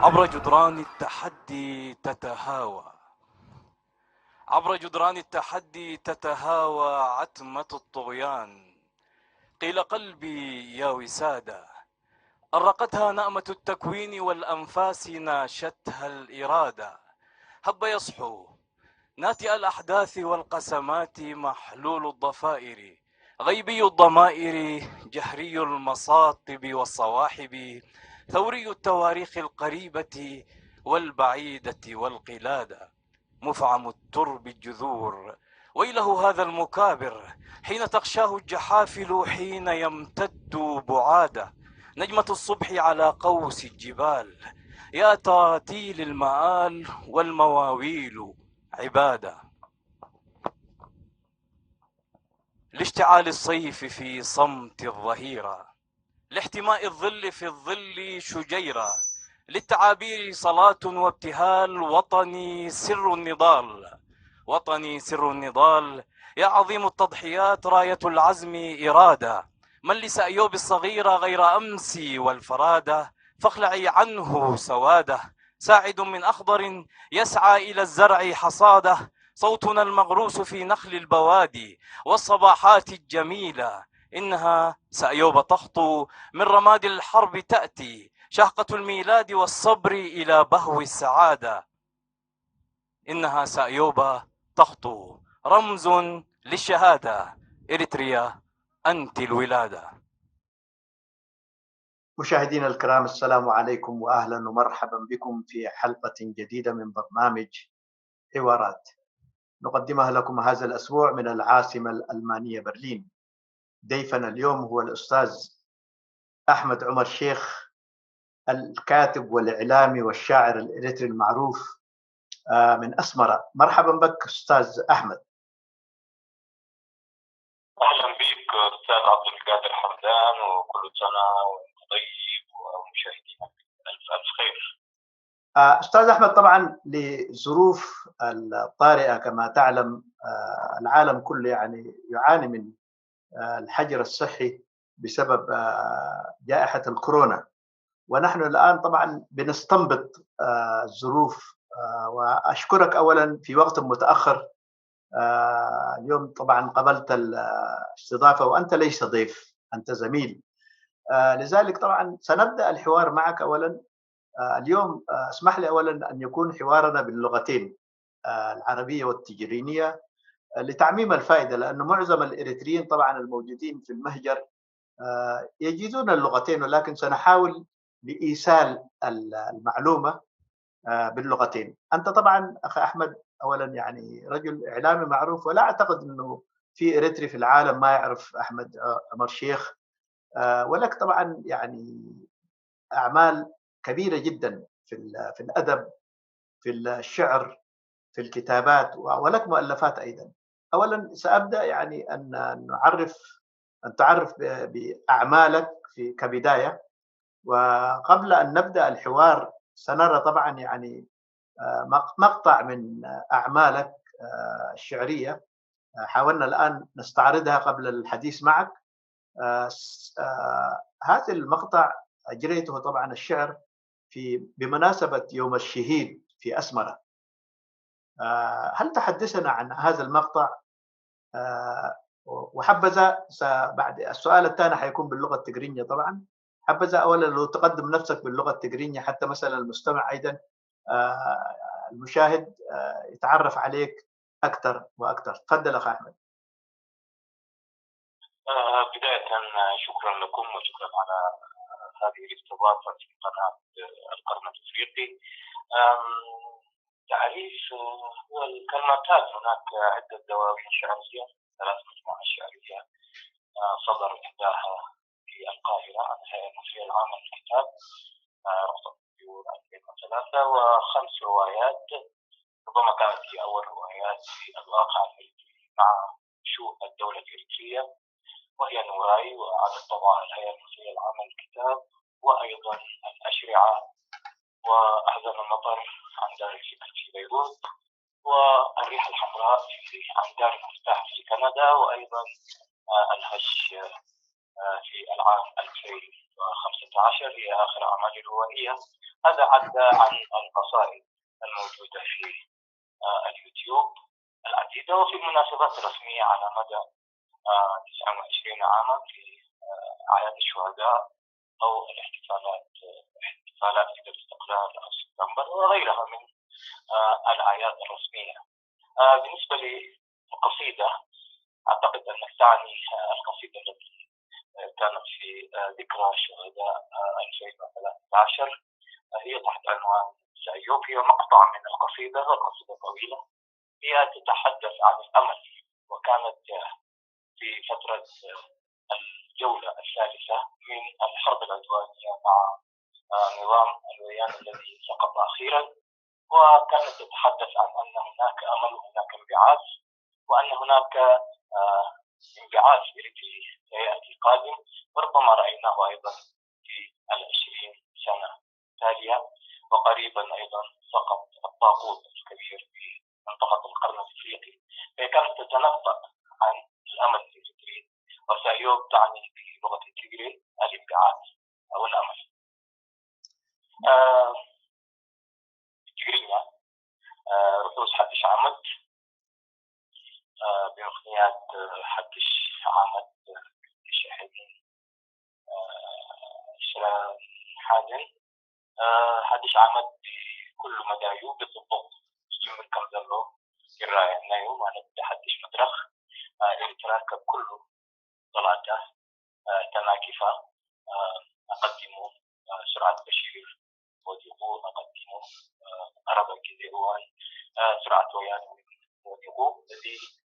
عبر جدران التحدي تتهاوى، عبر جدران التحدي تتهاوى عتمة الطغيان. قيل قلبي يا وسادة، أرقتها نأمة التكوين والأنفاس ناشتها الإرادة. هب يصحو ناتئ الأحداث والقسمات محلول الضفائر، غيبي الضمائر، جهري المصاطب والصواحب، ثوري التواريخ القريبة والبعيدة والقلادة، مفعم الترب الجذور. ويله هذا المكابر حين تغشاه الجحافل، حين يمتد بعاده نجمة الصبح على قوس الجبال. يا تراتيل المآل والمواويل عبادة. لاشتعال الصيف في صمت الظهيرة، لاحتماء الظل في الظل شجيرة، للتعابير صلاة وابتهال. وطني سر النضال، وطني سر النضال، يا عظيم التضحيات راية العزم إرادة. من لسأيوب الصغيرة غير أمسي والفرادة، فاخلعي عنه سواده، ساعد من أخضر يسعى إلى الزرع حصاده. صوتنا المغروس في نخل البوادي والصباحات الجميلة، إنها سأيوب تخطو من رماد الحرب تأتي، شهقة الميلاد والصبر إلى بهو السعادة. إنها سأيوب تخطو، رمز للشهادة. إريتريا، أنت الولادة. مشاهدينا الكرام، السلام عليكم وأهلا ومرحبا بكم في حلقة جديدة من برنامج حوارات نقدمها لكم هذا الأسبوع من العاصمة الألمانية برلين. ضيفنا اليوم هو الأستاذ أحمد عمر شيخ، الكاتب والإعلامي والشاعر الإريتري المعروف، آه، من أسمرة. مرحبا بك أستاذ أحمد. أهلا بك أستاذ عبد القادر حمدان، وكل سنة وأنت طيب ومشاهدينك ألف ألف خير. آه، أستاذ أحمد، طبعا لظروف الطارئة كما تعلم، آه، العالم كله يعني يعاني من، آه، الحجر الصحي بسبب، آه، جائحة الكورونا، ونحن الآن طبعا بنستنبط، آه، الظروف. آه، وأشكرك أولا في وقت متأخر. آه، اليوم طبعا قبلت الاستضافة وأنت ليس ضيف، أنت زميل. آه، لذلك طبعا سنبدأ الحوار معك أولا. آه، اليوم، آه، اسمح لي أولا أن يكون حوارنا باللغتين، آه، العربية والتجرينية، آه، لتعميم الفائدة، لأن معظم الإريتريين طبعا الموجودين في المهجر، آه، يجيدون اللغتين، ولكن سنحاول لإيصال المعلومة، آه، باللغتين. أنت طبعا أخ أحمد أولا يعني رجل إعلامي معروف، ولا أعتقد أنه في إريتري في العالم ما يعرف أحمد، آه، عمر شيخ. آه، ولك طبعا يعني أعمال كبيرة جدا في في الأدب، في الشعر، في الكتابات، ولك مؤلفات أيضا. أولا سأبدأ يعني أن نعرف أن تعرف بأعمالك في كبداية، وقبل أن نبدأ الحوار سنرى طبعا يعني، آه، مقطع من أعمالك، آه، الشعرية. آه، حاولنا الآن نستعرضها قبل الحديث معك. آه، هذا المقطع أجريته طبعا الشعر في بمناسبة يوم الشهيد في أسمرة. آه، هل تحدثنا عن هذا المقطع؟ آه، وحبذا بعد السؤال الثاني حيكون باللغة التقرينية طبعا. حبذا أولا لو تقدم نفسك باللغة التقرينية حتى مثلا المستمع أيضا، آه، المشاهد، آه، يتعرف عليك أكثر وأكثر. تفضل أخ أحمد. آه، بداية شكرا لكم وشكرا على هذه الاستضافة في قناة القرن الإفريقي. تعريف، آه، هو الكلمات، هناك عدة دواوين شعرية، ثلاث مجموعات شعرية، آه، صدر إحداها في القاهرة عن الهيئة المصرية العامة للكتاب، آه، رخصة الطيور ألفين وثلاثة، وخمس روايات، ربما كانت هي أول روايات في الواقع الإريتري مع شو الدولة الإريترية، وهي نوراي، وأعادت طبعها الهيئة المصرية العامة للكتاب، وأيضا الأشرعة، وأحزان المطر عن دار الفتن في بيروت، والريحة الحمراء في عن دار المفتاح في كندا، وأيضا، آه، الهش آه، في العام ألفين وخمسة عشر، هي آخر أعمالي الروائية. هذا عدا عن القصائد الموجودة في آه، اليوتيوب العديدة، وفي مناسبات رسمية على مدى آه، تسعة وعشرين عاما، في آه، أعياد الشهداء أو الاحتفالات، احتفالات عيد الاستقلال أو سبتمبر وغيرها من آه، الأعياد الرسمية. آه، بالنسبة للقصيدة، أعتقد أنك تعني آه، القصيدة التي آه، كانت في آه، ذكرى شهداء آه، ألفين وثلاثة عشر، آه، هي تحت عنوان سيوف، هي مقطع من القصيدة، القصيدة طويلة، هي تتحدث عن الأمل، وكانت آه، في فترة آه، الجولة الثالثة من الحرب العدوانية مع آه، نظام الويان الذي سقط أخيرا، وكانت تتحدث عن أن هناك أمل وهناك انبعاث، وأن هناك آه، انبعاث إيرتري سيأتي قادم، وربما رأيناه أيضا في العشرين سنة التالية، وقريبا أيضا سقط الطاغوت الكبير في منطقة القرن الإفريقي. فهي كانت تتنبأ عن الأمل الإيرتري، وسايوب تعني بلغة التيغري الانبعاث أو الأمل. آه، ትግርኛ፣ آه، ርሑስ ሓድሽ ዓመት። آه፣ ብምኽንያት آه، ሓድሽ ዓመት ሽሕን ዕስራን ሓደን፣ ሓድሽ ዓመት ብኩሉ መዳዩ ብፅቡቕ ዝጅምር ከም ዘሎ ይረኣየና እዩ። ማለት ብሓድሽ መድረኽ ኤርትራ ካብ ኩሉ ጸላእታ ተናጊፋ፣ ኣቐዲሙ ስርዓት በሽር ወዲቑ፣ ኣቐዲሙ ቀረባ ግዜ እዋን ስርዓት ወያነ ወዲቑ። እዚ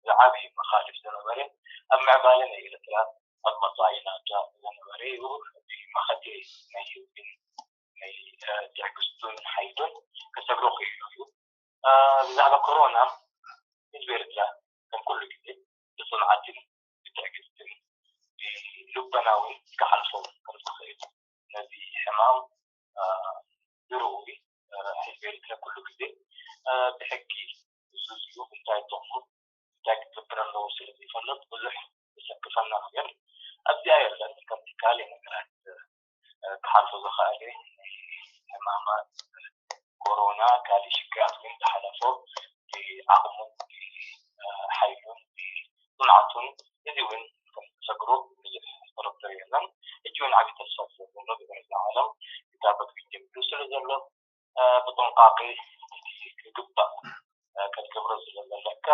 ዝዓቢ መኻልፍ ዝነበረ ኣብ ምዕባለ ናይ ኤርትራ ኣብ መጻኢ ናብታ ዝነበረ እዩ። እቲ መኸተ ናይ ህዝብን ናይ ትዕግስቱን ሓይሉን ከሰግሮ ክኢሉ እዩ። ብዛዕባ ኮሮና ህዝቢ ኤርትራ ከም ኩሉ ግዜ ብጽንዓትን ብትዕግስትን ብልቦናውን ክሓልፎ ከም ዝኽእል ነዚ ሕማም ዝርዊ ህዝቢ ኤርትራ ኩሉ ግዜ ብሕጊ ዝዙ እንታይ ጥቕሙ እንታይ ክገብር ኣለዎ ስለ ዘይፈልጥ ብዙሕ ዘሰክፈና ነገር ኣብዚኣ የለን። ከምቲ ካልእ ነገራት ክሓልፎ ዝኽኣለ ሕማማት ኮሮና ካልእ ሽግራት ግን ዝሓለፎ ብዓቕሙ ብሓይሉን ብጽንዓቱን እዚ እውን ከም ተሰግሮ ብዙሕ ጥርጥር የለን። ሕጂ እውን ዓብዪ ተስፋ ዘሎ ብብርሃን ዓለም ክታበት ግን ጀሚሩ ስለ ዘሎ ብጥንቃቄ እቲ ክግባእ ክትገብሮ ዝለለካ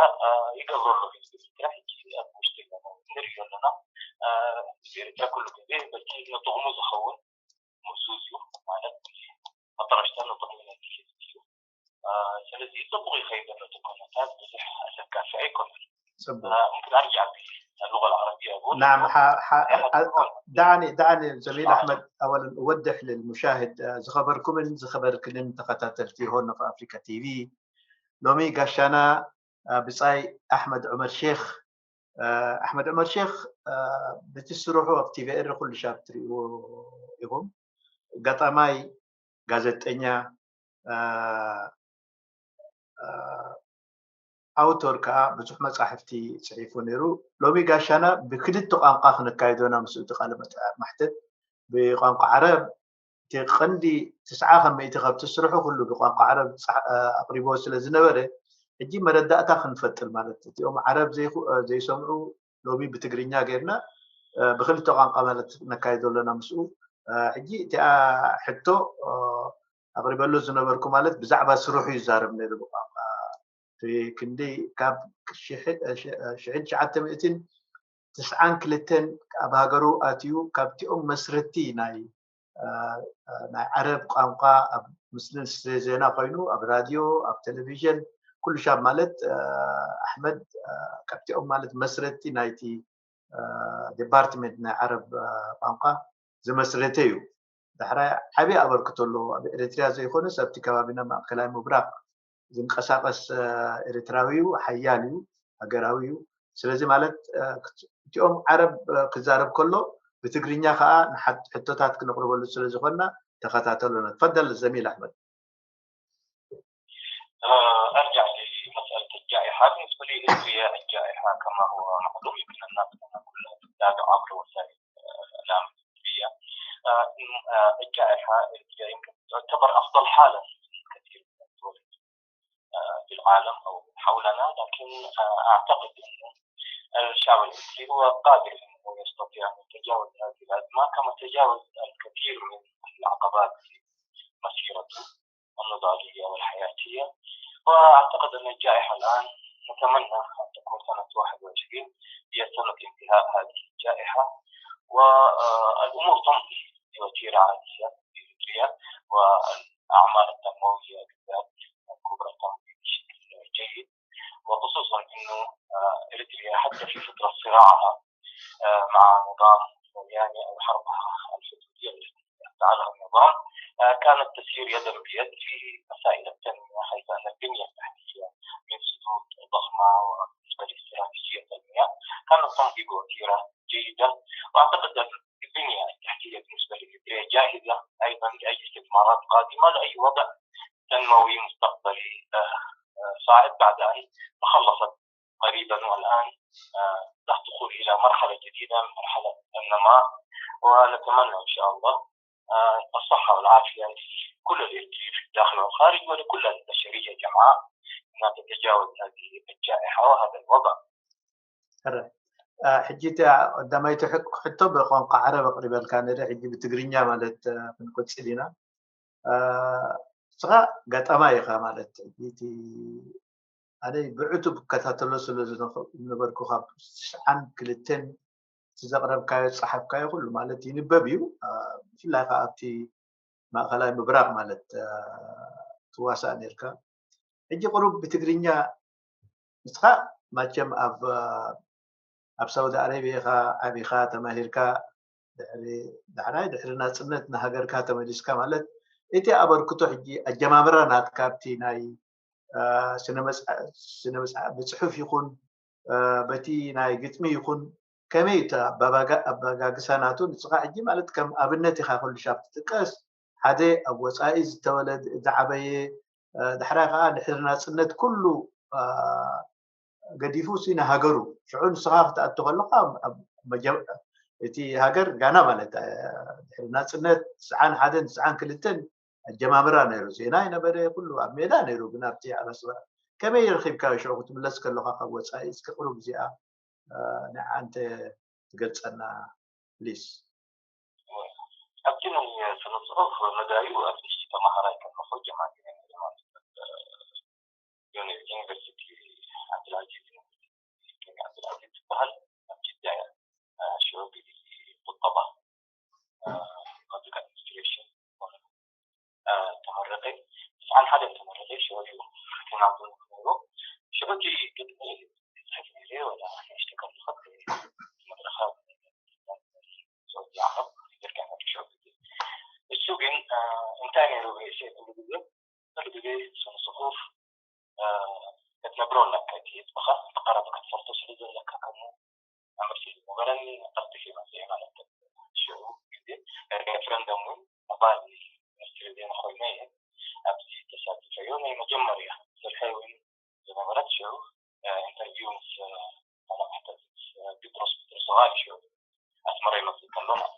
ይገብሮ ኣሎ። ህዝቢ ኤርትራ ሕጂ ኣብ ውሽጢ ንሪኦ ኣለና። ህዝቢ ኤርትራ ኩሉ ግዜ በቲ ንጥቕሙ ዝኸውን ምእዙዝ እዩ። ማለት መጠረሽታ ንጥቕሚ ናይቲ ህዝቢ እዩ። ስለዚ ጽቡቕ ይኸይድ ዘሎ እቲ ኩነታት ብዙሕ ኣሰካፊ ኣይኮነን። ጽቡቕ። ممكن ارجع باللغه العربيه اقول نعم. دعني دعني زميل احمد اولا اوضح للمشاهد ዝኸበርኩምን ዝኸበርክንን ተኸታተልቲ ሆርን ኦፍ ኣፍሪካ ቲቪ፣ ሎሚ ጋሻና ብጻይ ኣሕመድ ዑመር ሼክ ኣሕመድ ዑመር ሼክ በቲ ስርሑ ኣብ ቲቪኤር ኩሉ ሻብ ትርእይዎ ኢኹም። ገጣማይ፣ ጋዜጠኛ፣ ኣውቶር ከዓ ብዙሕ መጻሕፍቲ ጽሒፉ ነይሩ። ሎሚ ጋሻና ብክልተ ቋንቋ ክነካይዶ ኢና ምስኡ እቲ ቃለ መጠ- ማሕተት። ብቋንቋ ዓረብ እቲ ቀንዲ ትስዓ ካብ ሚእቲ ካብቲ ስርሑ ኩሉ ብቋንቋ ዓረብ ጻሕ- ኣቕሪቦ ስለ ዝነበረ ሕጂ መረዳእታ ክንፈጥር ማለት እቲኦም ዓረብ ዘይኹ- ዘይሰምዑ ሎሚ ብትግርኛ ጌርና ብክልተ ቋንቋ ማለት ነካይዶ ኣለና ምስኡ። ሕጂ እቲኣ ሕቶ ኣቕሪበሉ ዝነበርኩ ማለት ብዛዕባ ስርሑ ይዛረብ ነይሩ ብቋንቋ ክንደይ ካብ ሽሕን ትሽዓተ ሚእትን ትስዓን ክልተን ኣብ ሃገሩ ኣትዩ ካብቲኦም መስረቲ ናይ ናይ ዓረብ ቋንቋ ኣብ ምስልን ስለ ዜና ኮይኑ ኣብ ራድዮ ኣብ ቴሌቪዥን ኩሉ ሻብ ማለት ኣሕመድ ካብቲኦም ማለት መስረቲ ናይቲ ዲፓርትመንት ናይ ዓረብ ቋንቋ ዝመስረተ እዩ። ዳሕራይ ዓብዪ ኣበርክቶ ኣለዎ ኣብ ኤርትራ ዘይኮነስ ኣብቲ ከባቢና ማእከላይ ምብራቕ ዝንቀሳቐስ ኤርትራዊ እዩ፣ ሓያል እዩ፣ ሃገራዊ እዩ። ስለዚ ማለት እቲኦም ዓረብ ክዛረብ ከሎ ብትግርኛ ከዓ ሕቶታት ክነቕርበሉ ስለ ዝኾንና ተኸታተሉና። ትፈደል ዘሚል ኣሕመድ። أرجع لمسألة الجائحة. بالنسبة لي هي الجائحة كما هو معلوم، يمكن أن نقول كلها تتابع عبر وسائل الجائحة التي يمكن تعتبر أفضل حالة في الكثير من الدول في العالم أو حولنا، لكن أعتقد أنه الشعب الإريتري هو قادر أنه يستطيع أن يتجاوز هذه الأزمة كما تجاوز الكثير من العقبات في مسيرته النضالية والحياتية. وأعتقد أن الجائحة الآن، نتمنى أن تكون سنة واحد وعشرين هي سنة انتهاء هذه الجائحة، والأمور تمضي بوتيرة عادية في إريتريا، والأعمال التنموية بالذات الكبرى تمضي بشكل جيد، وخصوصا أنه إريتريا حتى في فترة صراعها مع نظام سرياني أو حربها الحدودية التي افتعلها النظام، كانت تسير يدا بيد في مسائل التنمية، حيث أن البنية التحتية من سدود ضخمة وبالنسبة لاستراتيجية التنمية كانت تمضي بوتيرة جيدة. وأعتقد أن البنية التحتية بالنسبة لإريتريا جاهزة أيضا لأي استثمارات قادمة، لأي وضع تنموي مستقبلي صاعد بعد أن تخلصت قريبا، والآن تدخل إلى مرحلة جديدة من مرحلة النماء، ونتمنى إن شاء الله الصحة والعافية لكل الإريتريين في الداخل والخارج ولكل البشرية جمعاء أنها تتجاوز هذه الجائحة وهذا الوضع. ሕጂ እታ ቀዳማይቲ ሕቶ ብቋንቋ ዓረብ ኣቕሪበልካ ነደ፣ ሕጂ ብትግርኛ ማለት ክንቆጽል ኢና። እስኻ ጋጣማ ኢኻ ማለት እቲ ኣነ ብዕቱብ ክከታተሎ ስለ ዝነበርኩ ካብ ትስዓን ክልተን እቲ ዘቕረብካዮ ዝጸሓፍካዮ ኩሉ ማለት ይንበብ እዩ። ብፍላይ ከዓ ኣብቲ ማእኸላይ ምብራቕ ማለት ትዋሳእ ነርካ። ሕጂ ቁሩብ ብትግርኛ ንስኻ ማቸም ኣብ ኣብ ሳውዲ ኣረቢያ ኢኻ ዓቢኻ ተማሂርካ ድሕሪ ዳሕራይ ድሕሪ ናፅነት ንሃገርካ ተመሊስካ ማለት እቲ ኣበርክቶ ሕጂ ኣጀማምራ ናትካ ኣብቲ ናይ ስነ ብፅሑፍ ይኹን በቲ ናይ ግጥሚ ይኹን ከመይ እቲ ኣባጋግሳ ናቱ ንስኻ ሕጂ ማለት ከም ኣብነት ኢኻ ኩሉ ሻብ ትጥቀስ ሓደ ኣብ ወፃኢ ዝተወለደ ዝዓበየ ዳሕራይ ከዓ ድሕሪ ናፅነት ኩሉ ገዲፉ ሲ ንሃገሩ ሽዑ ንስኻ ክትኣቱ ከለካ እቲ ሃገር ጋና ማለት ድሕሪ ናፅነት ትስዓን ሓደን ትስዓን ክልተን ኣጀማምራ ነይሩ ዜና ይነበረ ኩሉ ኣብ ሜዳ ነይሩ ግን ኣብቲ ኣብ ኣስመራ ከመይ ረኺብካዮ ሽዑ ክትምለስ ከለካ ካብ ወፃኢ እስኪ ቅሩብ እዚኣ ንዓንተ ትገልፀና ፕሊስ ኣብቲ ናይ ስነ ፅሑፍ መዳዩ ኣብቲ ተመሃራይ ከለኹ ጀማሪ ነይረ ማለት ዩኒቨርሲቲ ዓብዱልዓዚዝ ዩኒቨርሲቲ ዓብዱልዓዚዝ ዝበሃል ኣብ ጅዳ እያ ሽዑ ቁጠባ ፐብሊክ ኣድሚኒስትሬሽን ተመረቀ ትስዓን ሓደን ተመረቀ ሽዑ እዩ ፈተና ነይሩ ሽዑ እቲ ግጥሚ ይፅሕፍ ነይረ ወላ ንእሽተ ከለኹ መድረኻ ሰዎች ይዓረብ ይርጋና ብሻው ግዜ እሱ ግን እንታይ ነይሩ ብርእሲ ኩሉ ግዜ ኩሉ ግዜ ስነ ጽሑፍ ክትነብሮ ኣለካ እቲ ህዝብኻ ብቐረባ ክትፈልጦ ስለ ዘለካ ከምኡ ኣምርሲ ዝነበረኒ ቀልጢፈ መፅአ ማለት ሽዑ ግዜ ሬፈረንደም እውን ኣባል ሚኒስትሪ ዜና ኮይነ እየ ኣብዚ ተሳቲፈዮ ናይ መጀመርያ ስርሐይ እውን ዝነበረት ሽዑ ኢንተርቪው ምስ ቢጥሮስ ቢጥሮስ ተባሂሉ ሽዑ ኣስመራ ይመፅእ ከሎ ማለት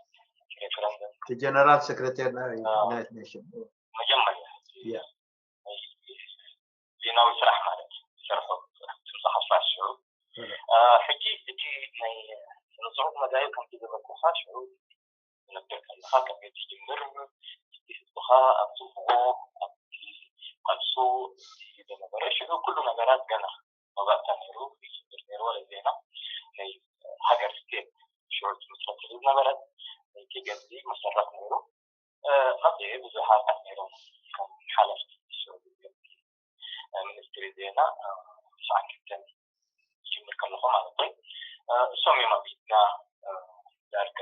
ሬፈረንደም ጀነራል ሴክሬታሪ ናይ ዩናይትድ ኔሽን መጀመርያ ዜናዊ ስራሕ ማለት ዝሰርሖ ትምፃ ሓፋሽ ሽዑ ሕጂ እቲ ናይ ስነ ፅሑፍ መዳዩ ከምቲ ዝበልኩካ ሽዑ ትነብር ከለካ ከመይ ትጅምር እቲ ህዝብኻ ኣብ ጽቡቑ ኣብቲ ቃልሱ እቲ ዝነበረ ሽዑ ኩሉ ነገራት ገና መባእታ ነይሩ ይጅምር ነይሩ ወለ ዜና ናይ ሃገር ስቴት ሽዑ ትምስረት ስለ ዝነበረት እቲ ገምዚ መሰረት ነይሩ መፅአ ብዙሓት ነይሮም ከም ሓለፍቲ ሽዑ ሚኒስትሪ ዜና ትስዓን ክልተን ዝጅምር ከለኹ ማለት እዩ እሶም እዮም ኣብ ኢድና ዳርጋ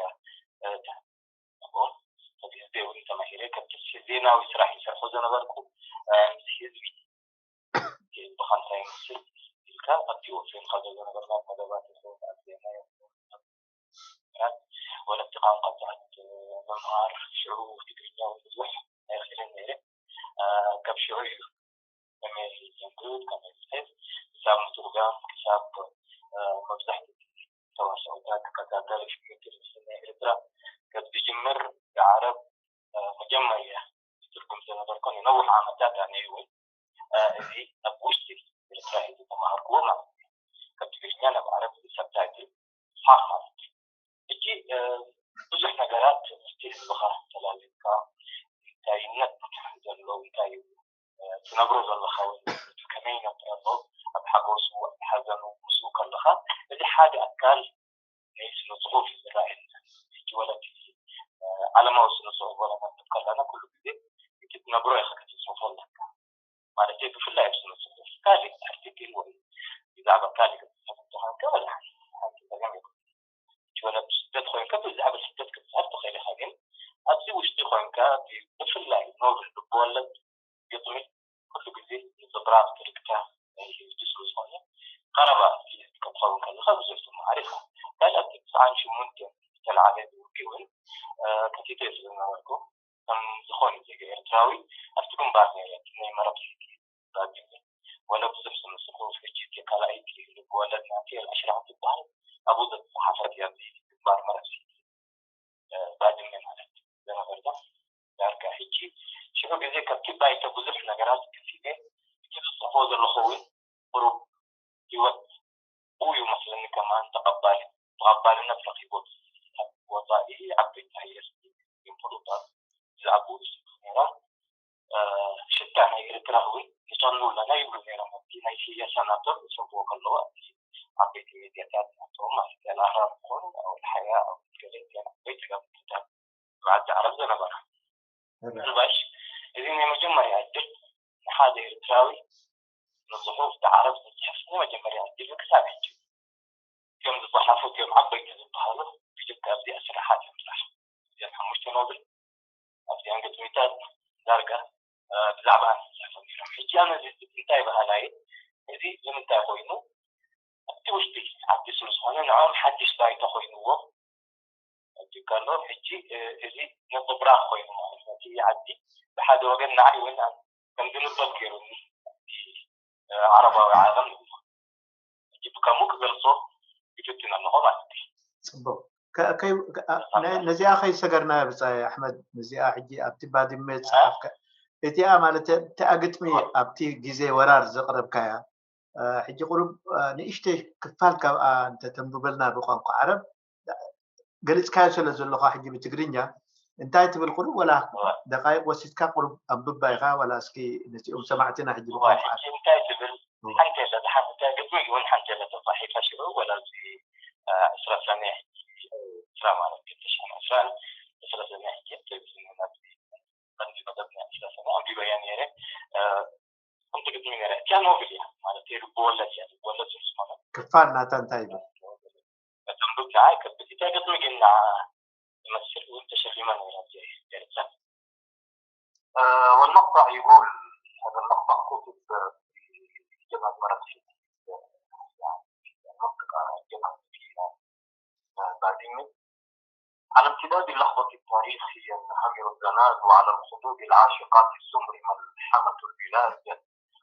ተቢዝደ እውን ተማሂረ ከምቲ ዜናዊ ስራሕ ይሰርሖ ዝነበርኩ ምስ ህዝቢ ህዝብኻ እንታይ ይመስል ኢልካ ኣብቲ ወፂእንካ ዘሎ ነገር ናብ መደባት ይኸውን ኣብ ዜና ወለቲ ቋንቋታት ምምሃር ሽዑ ትግርኛ እውን ብዙሕ ኣይኽእልን ነይረ ካብ ሽዑ እዩ ከመይ የንብብ ከመይ ይፅሕፍ ክሳብ ምትርጓም ክሳብ መብዛሕትኡ ተዋስኦታት ክከታተል ሽዑ ቴሌቪዥን ናይ ኤርትራ ካብ ዝጅምር ዳዕረ ኣብ ሓጎሱ ኣብ ሓዘኑ ምስኡ ከለኻ፣ እዚ ሓደ ኣካል ናይ ስነ ጽሑፍ እዩ ዝረኣየኒ። ሕጂ ወላ እቲ ዓለማዊ ስነ ጽሑፍ ወላ ነንብብ ከለና ኩሉ ግዜ እቲ ትነብሮ ኢኻ ክትጽሕፎ ኣለካ። ማለት ብፍላይ ኣብ ስነ ጽሑፍ ካልእ ኣርቲክል ወይ ብዛዕባ ካልእ ክትጽሕፍ እንተኾንካ ወላ ሓንቲ ጸገም የብሉን። ሕጂ ወላ ብስደት ኮይንካ ብዛዕባ ስደት ክትጽሕፍ ትኽእል ኢኻ፣ ግን ኣብዚ ውሽጢ ኮይንካ ብፍላይ ኖቨል፣ ልብወለድ፣ ግጥሚ ኩሉ ግዜ ንጽብራቕ ትርክታ ሂልቲ ስለ ዝኾነ ቀረባ ኣክቲቪስት ክትኸውን ከለኻ ብዙሕ ትመሃር ኢኻ። ካልእ ኣብቲ ትስዓን ሽሙንተን ዝተለዓለ ብውግእ እውን ከፊተ ስለ ዝነበርኩ ከም ዝኾነ ዜጋ ኤርትራዊ ኣብቲ ግንባር ነይረ። ናይ መረብ ባቢኒ ወለ ብዙሕ ስምስኹ ሕጂ እቲ ካልኣይቲ ልብወለድ ናቲ ኣሽራዕ ትበሃል ኣብኡ ዘተሓፈት እያ። ግንባር መረብ ባድመ ማለት ዝነበርና ዳርጋ ሕጂ ሽዑ ግዜ ካብቲ ባይተ ብዙሕ ነገራት ከፊተ እቲ ዝፅሕፎ ዘለኹ እውን ቁሩብ ህይወት ብኡ ይመስለኒ ከማን ተቐባሊ ተቐባልነት ረኺቡ። ወፃኢ ዓበይቲ ሃየስቲ ፍሉጣት ብዛዕባኡ ዝፅሕፉ ነይሮም። ሽታ ናይ ኤርትራ እውን ይፀልኡ ኣለና ይብሉ ነይሮም። ኣብቲ ናይ ስየ ሰናተር ዝሰብዎ ከለዉ ኣብቲ ዓበይቲ ሚድያታት ናቶም ማለት ኣልኣህራም ክኾኑ ኣልሓያ ዓበይቲ ጋዜጣታት በዓልቲ ዓረብ ዝነበራ። ምናልባሽ እዚ ናይ መጀመርያ ዕድል ንሓደ ኤርትራዊ ንፅሑፍ ብዓረብ ዝፅሕፍ ናይ መጀመርያ ዕድል ክሳብ ሕጂ። እዚኦም ዝፀሓፉ እዚኦም ዓበይቲ ዝበሃሉ ብጀካ ኣብዚኣ ስራሓት እዮም ዝፅሓፉ። እዚኦም ሓሙሽተ ኖብል ኣብዚኦም ግጥሚታት ዳርጋ ብዛዕባ ኣነ ዝፅሕፉ ነይሮም። ሕጂ ኣነ እዚ እንታይ በሃላይ እዚ ንምንታይ ኮይኑ ኣብቲ ውሽጢ ዓዲ ስለ ዝኾነ ንዕኦም ሓድሽ ባይታ ኮይንዎ ሕጂ ከሎ ሕጂ እዚ ነፀብራቕ ኮይኑ ማለት ነው። እቲ ዓዲ ብሓደ ወገን ንዓይ እውን ከም ዝንበብ ገይሩኒ እቲ ዓረባዊ ዓለም ንብሎ ሕጂ ብከምኡ ክገልፆ ይፍትን ኣለኹ ማለት እዩ። ፅቡቅ ነዚኣ ከይሰገርናዮ ብፃይ ኣሕመድ ነዚኣ ሕጂ ኣብቲ ባድመ ዝፀሓፍካ እቲኣ ማለት እቲኣ ግጥሚ ኣብቲ ግዜ ወራር ዘቅረብካያ ሕጂ ቁሩብ ንእሽተይ ክፋል ካብኣ እንተተንብበልና ብቋንቋ ዓረብ ገሊፅካዮ ስለ ዘለኻ ሕጂ ብትግርኛ እንታይ ትብል ቁሩብ ወላ ደቃይቅ ወሲድካ ቁሩብ ኣንብባ ኢኻ ወላ እስኪ ነዚኦም ሰማዕትና ሕጂ ብቋንቋ ዓረብ እንታይ ትብል ሓንቲ የለ ሓንቲ ግጥሚ እውን ሓንቲ የለ ተፃሒፋ ሽዑ ወላ እዚ ዕስራ ሰነ ሕጂ ዕስራ ማለት ክልተ ሽሕን ዕስራን ዕስራ ሰነ ሕጂ ኣብ ቴሌቪዝን ናብ ቀንዲ መደብ ናይ ዕስራ ሰነ ኣንቢበያ ነይረ። ከምቲ ግጥሚ ነይረ እቲያ ኖብል እያ ማለት ልብወለድ እያ። ልብወለድ ስለ ዝኾነ ክፋል ናታ እንታይ ይብል መተንብብ ከዓይ ከብድ እታ ግጥሚ ግን ንዓ ትመስል እውን ተሸሊማ ነይራ ገርጻ والمقطع يقول هذا المقطع كتب في جبهة مرة في المنطقة جبهة فيها بعدين على امتداد اللحظة التاريخية ينهمر الزناد وعلى الخدود العاشقات السمر ملحمة البلاد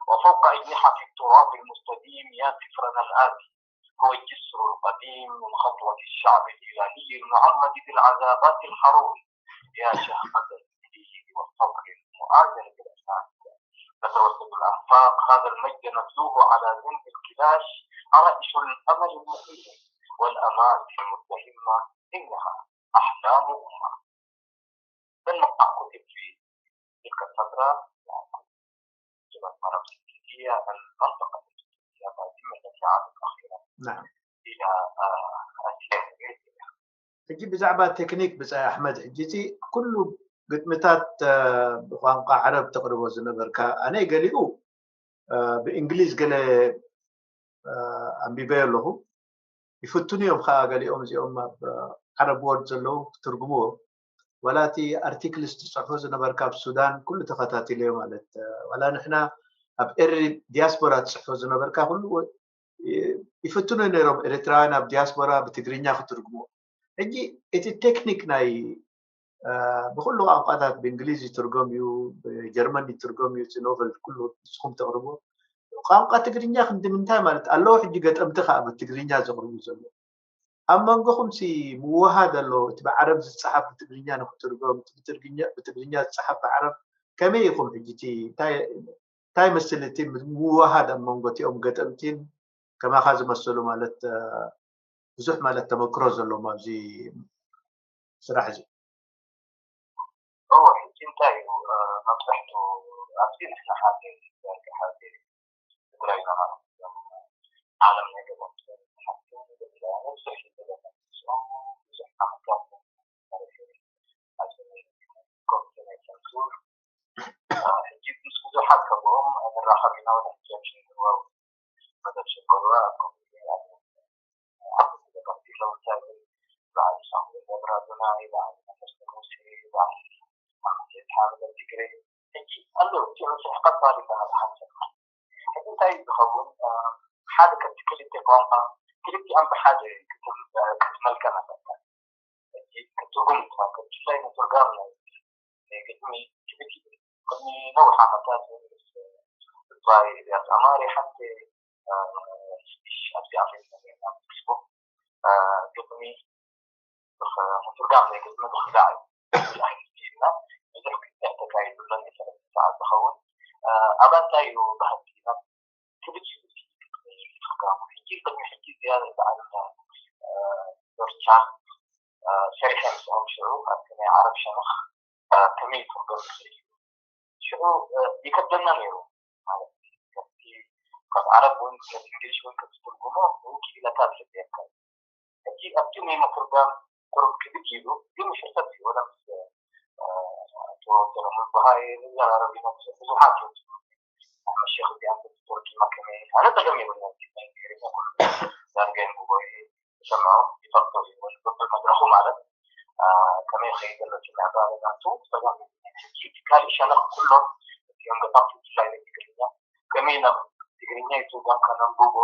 وفوق أجنحة التراب المستديم يا سفرنا الآتي هو الجسر القديم من خطوة الشعب الإيراني المعرض بالعذابات الحرور يا شهقة الإيدي والصبر المؤازر بالأسنان تتوسد الأنفاق هذا المجد نتلوه على ذنب الكلاش عرائش الأمل المقيم والأمال المتهمة إنها أحلام أمة. بالمقطع كتب في تلك الفترة جبهة مرمسكية المنطقة التي بعد التي عادت أخيرا نعم إلى آسيا ሕጂ ብዛዕባ ቴክኒክ ብጻይ ኣሕመድ ሕጂ እቲ ኩሉ ግጥምታት ብቋንቋ ዓረብ ተቕርቦ ዝነበርካ ኣነ ገሊኡ ብእንግሊዝ ገለ ኣንቢበዮ ኣለኹ ይፍትኑ እዮም ከዓ ገሊኦም እዚኦም ኣብ ዓረብ ወርድ ዘለዉ ክትርጉምዎ ወላ እቲ ኣርቲክልስ ትፅሕፎ ዝነበርካ ኣብ ሱዳን ኩሉ ተኸታቲለዮ ማለት ወላ ንሕና ኣብ ኤሪ ዲያስፖራ ትፅሕፎ ዝነበርካ ኩሉ ይፍትኑ ነይሮም ኤርትራውያን ኣብ ዲያስፖራ ብትግርኛ ክትርጉሞ ሕጂ እቲ ቴክኒክ ናይ ብኩሉ ቋንቋታት ብእንግሊዝ ይትርጎም እዩ ብጀርመን ይትርጎም እዩ እቲ ኖቨል ኩሉ ንስኹም ተቕርቦ ቋንቋ ትግርኛ ክንዲ ምንታይ ማለት ኣለዎ ሕጂ ገጠምቲ ከዓ ብትግርኛ ዘቕርቡ ዘሎ ኣብ መንጎኹም ሲ ምውሃድ ኣሎ እቲ ብዓረብ ዝፀሓፍ ብትግርኛ ንክትርጎም ብትግርኛ ዝፀሓፍ ብዓረብ ከመይ ኢኹም ሕጂ እንታይ መስል እቲ ምውሃድ ኣብ መንጎ እቲኦም ገጠምቲን ከማኻ ዝመሰሉ ማለት ብዙሕ ማለት ተመክሮ ዘለዎም ኣብዚ ስራሕ እዚ እወ ሕጂ እንታይ እዩ መብዛሕቱ ኣብዚ ንሕና ሓደ ሓደ ትግራይ ኢና ማለት እዮም። ዓለም ናይ ገባቱ ሓፍቶም ንብላ ንብዙሕ ይበለና ንስኦም ብዙሕ ዓመታት መሪሑ ኣብዚ ኮሚቴ ናይ ሰንሱር ሕጂ ምስ ብዙሓት ካብኦም ንራኸብ ኢና ወደ ሕጂ ኣብ ሽንግርዋው መደብ ሽንግርዋ ኣብ ኮሚቴ ኣብ ዓበይቲ ገባቲ ለውንተር በዓል ሳሙኤል ገብረኣዶናይ በዓል መለስ ንጉሴ በዓል ሓምሴ ሓመደ ትግሬ ሕጂ ኣለዉ እቲ መስርሕ ቀባሊ በዓል ሓንሰብ ሕጂ እንታይ ዝኸውን ሓደ ከምቲ ክልተ ቋንቋ ክልቲኣም ብሓደ ክትመልከን ኣለካ ሕጂ ክትርጉም እንተኾንካ ብፍላይ ምትርጋም ናይ ናይ ግጥሚ ክብቲ ቅድሚ ነዊሕ ዓመታት ምስ ባይ ኤልያስ ኣማሪ ሓንቲ ስፒሽ ኣብዚኣ ፌስቡክ ግጥሚ ምትርጋም ናይ ግጥሚ ብክልኣይ ኢልና ብዙሕ ክትዕ ተካይዱሎ ናይ ሰለስተ ሰዓት ዝኸውን ኣብኣ እንታይ እዩ ባህልቲ ክብል እዩ ትርጋሙ ሕጂ ቅድሚ ሕጂ ዝያዳ በዓል ዶርቻ ሰሪሐ ምስኦም ሽዑ ኣብቲ ናይ ዓረብ ሸነኽ ከመይ ይትርጎም ይኽእል እዩ ሽዑ ይከብደና ነይሩ ማለት ካብቲ ካብ ዓረብ እውን ካብ እንግሊሽ እውን ክትትርጉሞ እውን ክኢለካ ትሕብየካ ሕጂ ኣብቲ ናይ ምትርጋም ቁሩብ ክብድ ኢሉ ግን ይሕሰብ እዩ ወላ ምስ ኣቶ ሰለሞን በሃይ ንዘራረብ ኢና ብዙሓት እዮም ኣሕመድ ሸኽ እዚኣም ተርጊማ ከመይ ኣነ ጸገም የብልና ናይ ትግርኛ ኩሉ ዳርጋ የንብቦ እየ ዝሰምዖ ይፈልጦ እዩ በብመድረኹ ማለት ከመይ ይኸይድ ዘሎ እቲ ምዕባለ ናቱ ጸገም የብልና ሕጂ እቲ ካልእ ሸነኽ ኩሎም እዚኦም ገጣምቲ ብፍላይ ናይ ትግርኛ ከመይ ናብ ትግርኛ ይትርጎም ከነንብቦ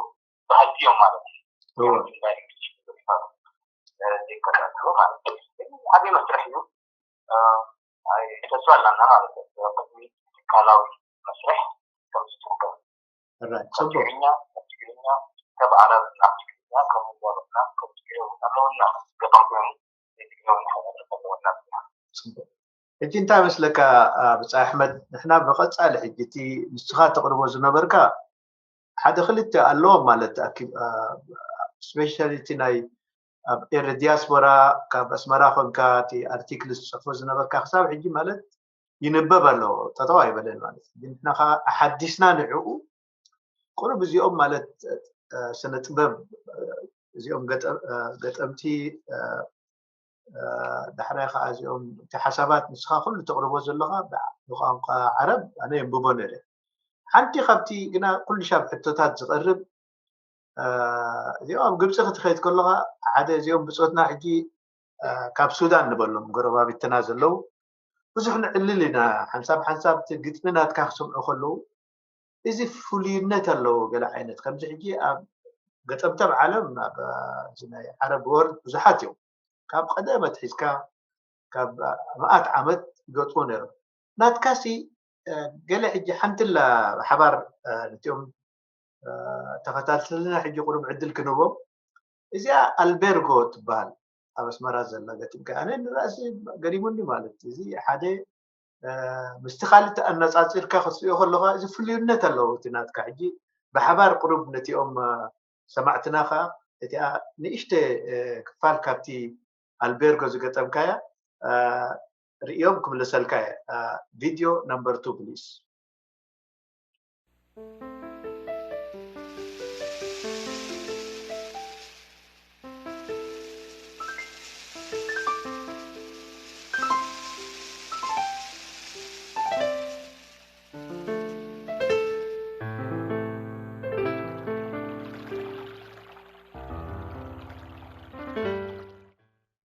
በሃልቲ እዮም ማለት እዩ እወ። ብፍላይ እንግሊሽ ዝፈልጡ ዘይከታተሉ ማለት እዩ ግን ዓብዪ መስርሕ እዩ ተስፋ ኣለና ማለት እዩ። ቅድሚ ትካላዊ መስርሕ ከም ዝትርጎም Alright፣ ካብ ጽቡቅ። ትግርኛ ናብ ትግርኛ ካብ ዓረብ ናብ ትግርኛ ከም ምዛበና ከም ትግርኛ እውን ኣለውና ገባም ኮይኑ ናይ ትግርኛ እውን ሓዳረት ኣለወና ብና ጽቡቅ። ሕጂ እንታይ መስለካ ብጻይ ኣሕመድ፣ ንሕና ብቐጻሊ ሕጂ እቲ ንስኻ ተቕርቦ ዝነበርካ ሓደ ክልተ ኣለዎም ማለት ኣኪብ ስፔሻሊ እቲ ናይ ኣብ ኤረ ዲያስፖራ ካብ ኣስመራ ኮንካ እቲ ኣርቲክል ዝጽሕፎ ዝነበርካ ክሳብ ሕጂ ማለት ይንበብ ኣሎ ጠጠው ኣይበለን ማለት እዩ። ግን ንሕና ከዓ ኣሓዲስና ንዕኡ ቁሩብ እዚኦም ማለት ስነ ጥበብ እዚኦም ገጠምቲ ዳሕራይ ከዓ እዚኦም እቲ ሓሳባት ንስኻ ኩሉ ተቕርቦ ዘለኻ ብቋንቋ ዓረብ ኣነ የንብቦ ነይረ ሓንቲ ካብቲ ግና ኩሉ ሻብ ሕቶታት ዝቐርብ እዚኦም ኣብ ግብፂ ክትኸይድ ከለኻ ሓደ እዚኦም ብፆትና ሕጂ ካብ ሱዳን ንበሎም ጎረባቢትና ዘለዉ ብዙሕ ንዕልል ኢና ሓንሳብ ሓንሳብ እቲ ግጥሚ ናትካ ክሰምዑ ከለዉ እዚ ፍሉይነት ኣለዎ ገለ ዓይነት ከምዚ ሕጂ ኣብ ገጠምቲ ኣብ ዓለም ኣብ ናይ ዓረብ ወርድ ብዙሓት እዮም ካብ ቀደመት ሒዝካ ካብ መኣት ዓመት ይገጥሞ ነይሮም ናትካሲ ገለ ሕጂ ሓንትላ ሓባር ነቲኦም ተኸታተልና ሕጂ ቁሩብ ዕድል ክንቦ እዚኣ ኣልቤርጎ ትበሃል ኣብ ኣስመራ ዘላ ገጢምካ ኣነ ንራእሲ ገሪሙኒ ማለት እዚ ሓደ ምስቲ ካልእ ኣነፃፂርካ ክትሪኦ ከለካ እዚ ፍሉይነት ኣለዎ እቲ ናትካ ሕጂ ብሓባር ቁሩብ ነቲኦም ሰማዕትና ከዓ እቲኣ ንእሽተ ክፋል ካብቲ ኣልቤርጎ ዝገጠምካያ ርእዮም ክምልሰልካ እየ video number two please